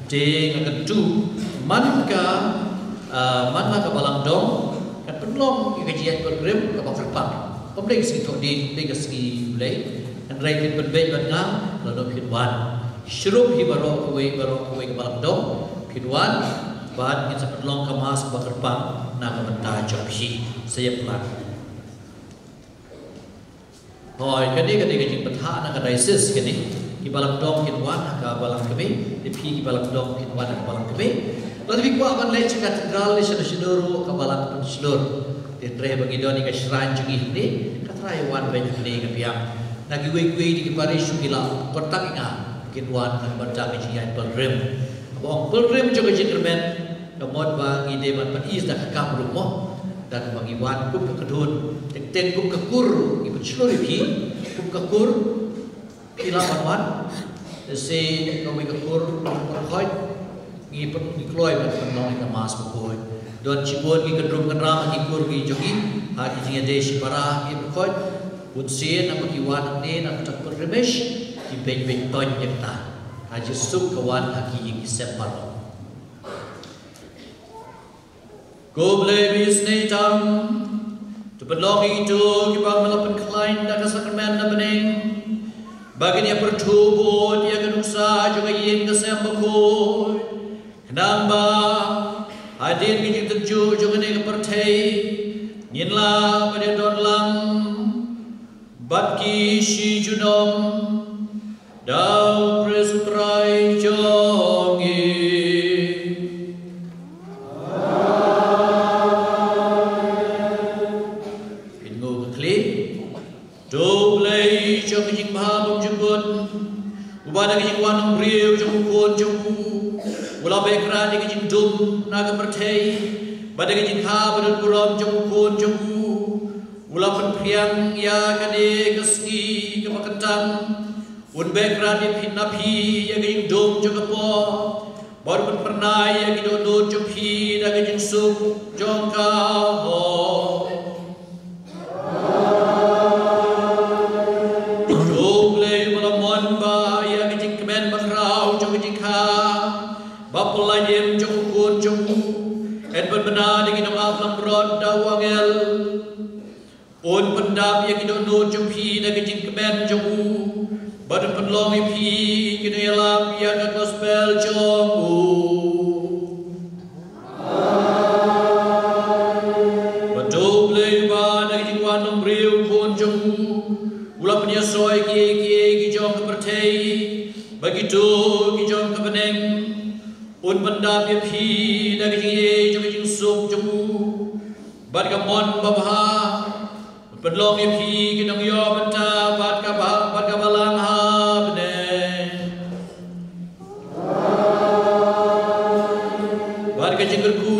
Te nga kyntu man ka, ah, man la ka balang dong kan pynlong ïa ka jingïaid pilgrim kaba kyrpang. Kam dei ka sngi thoh dien, dei ka sngi Blei. Hynrei phin pynbeit bad nga lano phin wan. Shurum hi baroh kawei baroh kawei ka balang dong phin wan bad ngin sa pynlong ka mass ba kyrpang na ka bynta jong phi. Sa ïa pynlong. Hooid, kane ka dei ka jingbthah na ka diocese kane. Ki balang dong kin wan ha ka balang kmie, te phi ki balang dong kin wan ha ka balang kmie. Lada phi kwah ban leit sha katedral ne sha shnong ruh ka balang pynshlur. Te hynrei ba ngi don ïa ka shrine jong ngi hangne, ka trai wan beit hangne ka biang. Na kiwei kiwei de ki parish ki la kontak ïa nga, kin wan na ka bynta ka jingïaid pilgrim. Haba ong pilgrim jong ka jingkyrmen, ka mut ba ngi dei ban pyni da ka kam ruh mo. Da kaba ngi wan kum ka kdun, teng teng kum ka kur, ngi pynshlur ïa phi kum ka kur. Phi lah ban wan. Te sa kawei ka kur, ka kur Bakhuid, ngi pyn, ngi kloi ban pynlong ïa ka mass Bakhuid. Don shibun ki kyndrum kynram ha ki kur ki jong ngi, ha ki jingïadei shipara ki Bakhuid. Bun sien haba ki wan hangne na ka kur Rimesh, ki beit beit toiñ ïa kata. Ha jingsuk ka wan ha ki ïing ki sem baroh. Ko Blei ba isynei tam, to pynlong ïa kito kiba me la pynkhlaiñ da ka sakramen na bneng ba kin ïa pyrthuh bud ïa ka nuksa jong ka ïing ka sem bakhuid, khnang ba hadien ka jingtynjuh jong kane ka pyrthei ngin lah ban ïadon lang bad ki shi junom da U Khrist U Trai jong ngi. Phin nguh ka khlieh. To Blei jong ka jingbha bymjukut, uba da ka jingwan nongbriew jong U Khun jong u u la beh krad ïa ka jingdum na ka pyrthei, bad da ka jingkha badonburom jong U Khun jong u u la pynphriang ïa kane ka sngi kaba kyntang. Un beh krad ïa phi na phi ïa ka jingdum jong ka pop, bad un pynphriang ïa ki dohnud jong phi da ka jingsuk jong ka hok. To Blei uba la mon ba ïa ka jingkmen bakhraw jong ka jingkha ba pyllait im jong U Khun jong u yn pynbna da ki nongap langbrot da u angel. Un pyndap ïa ki dohnud jong phi da ka jingkmen jong u, bad un pynlong ïa phi ki nongïalap ïa ka gospel jong u. Bad to Blei uba da ka jingwan nongbriew U Khun jong u u la pynïasoh ïa kiei kiei ki jong ka pyrthei bad kito ki jong ka bneng. Un pyndap ïa phi da ka jingïeit jong ka jingsuk jong u, bad ka mon babha, un pynlong ïa phi ki nongïoh bynta bad ka ba, bad ka balang ha bneng. Bad ka jingkyrkhu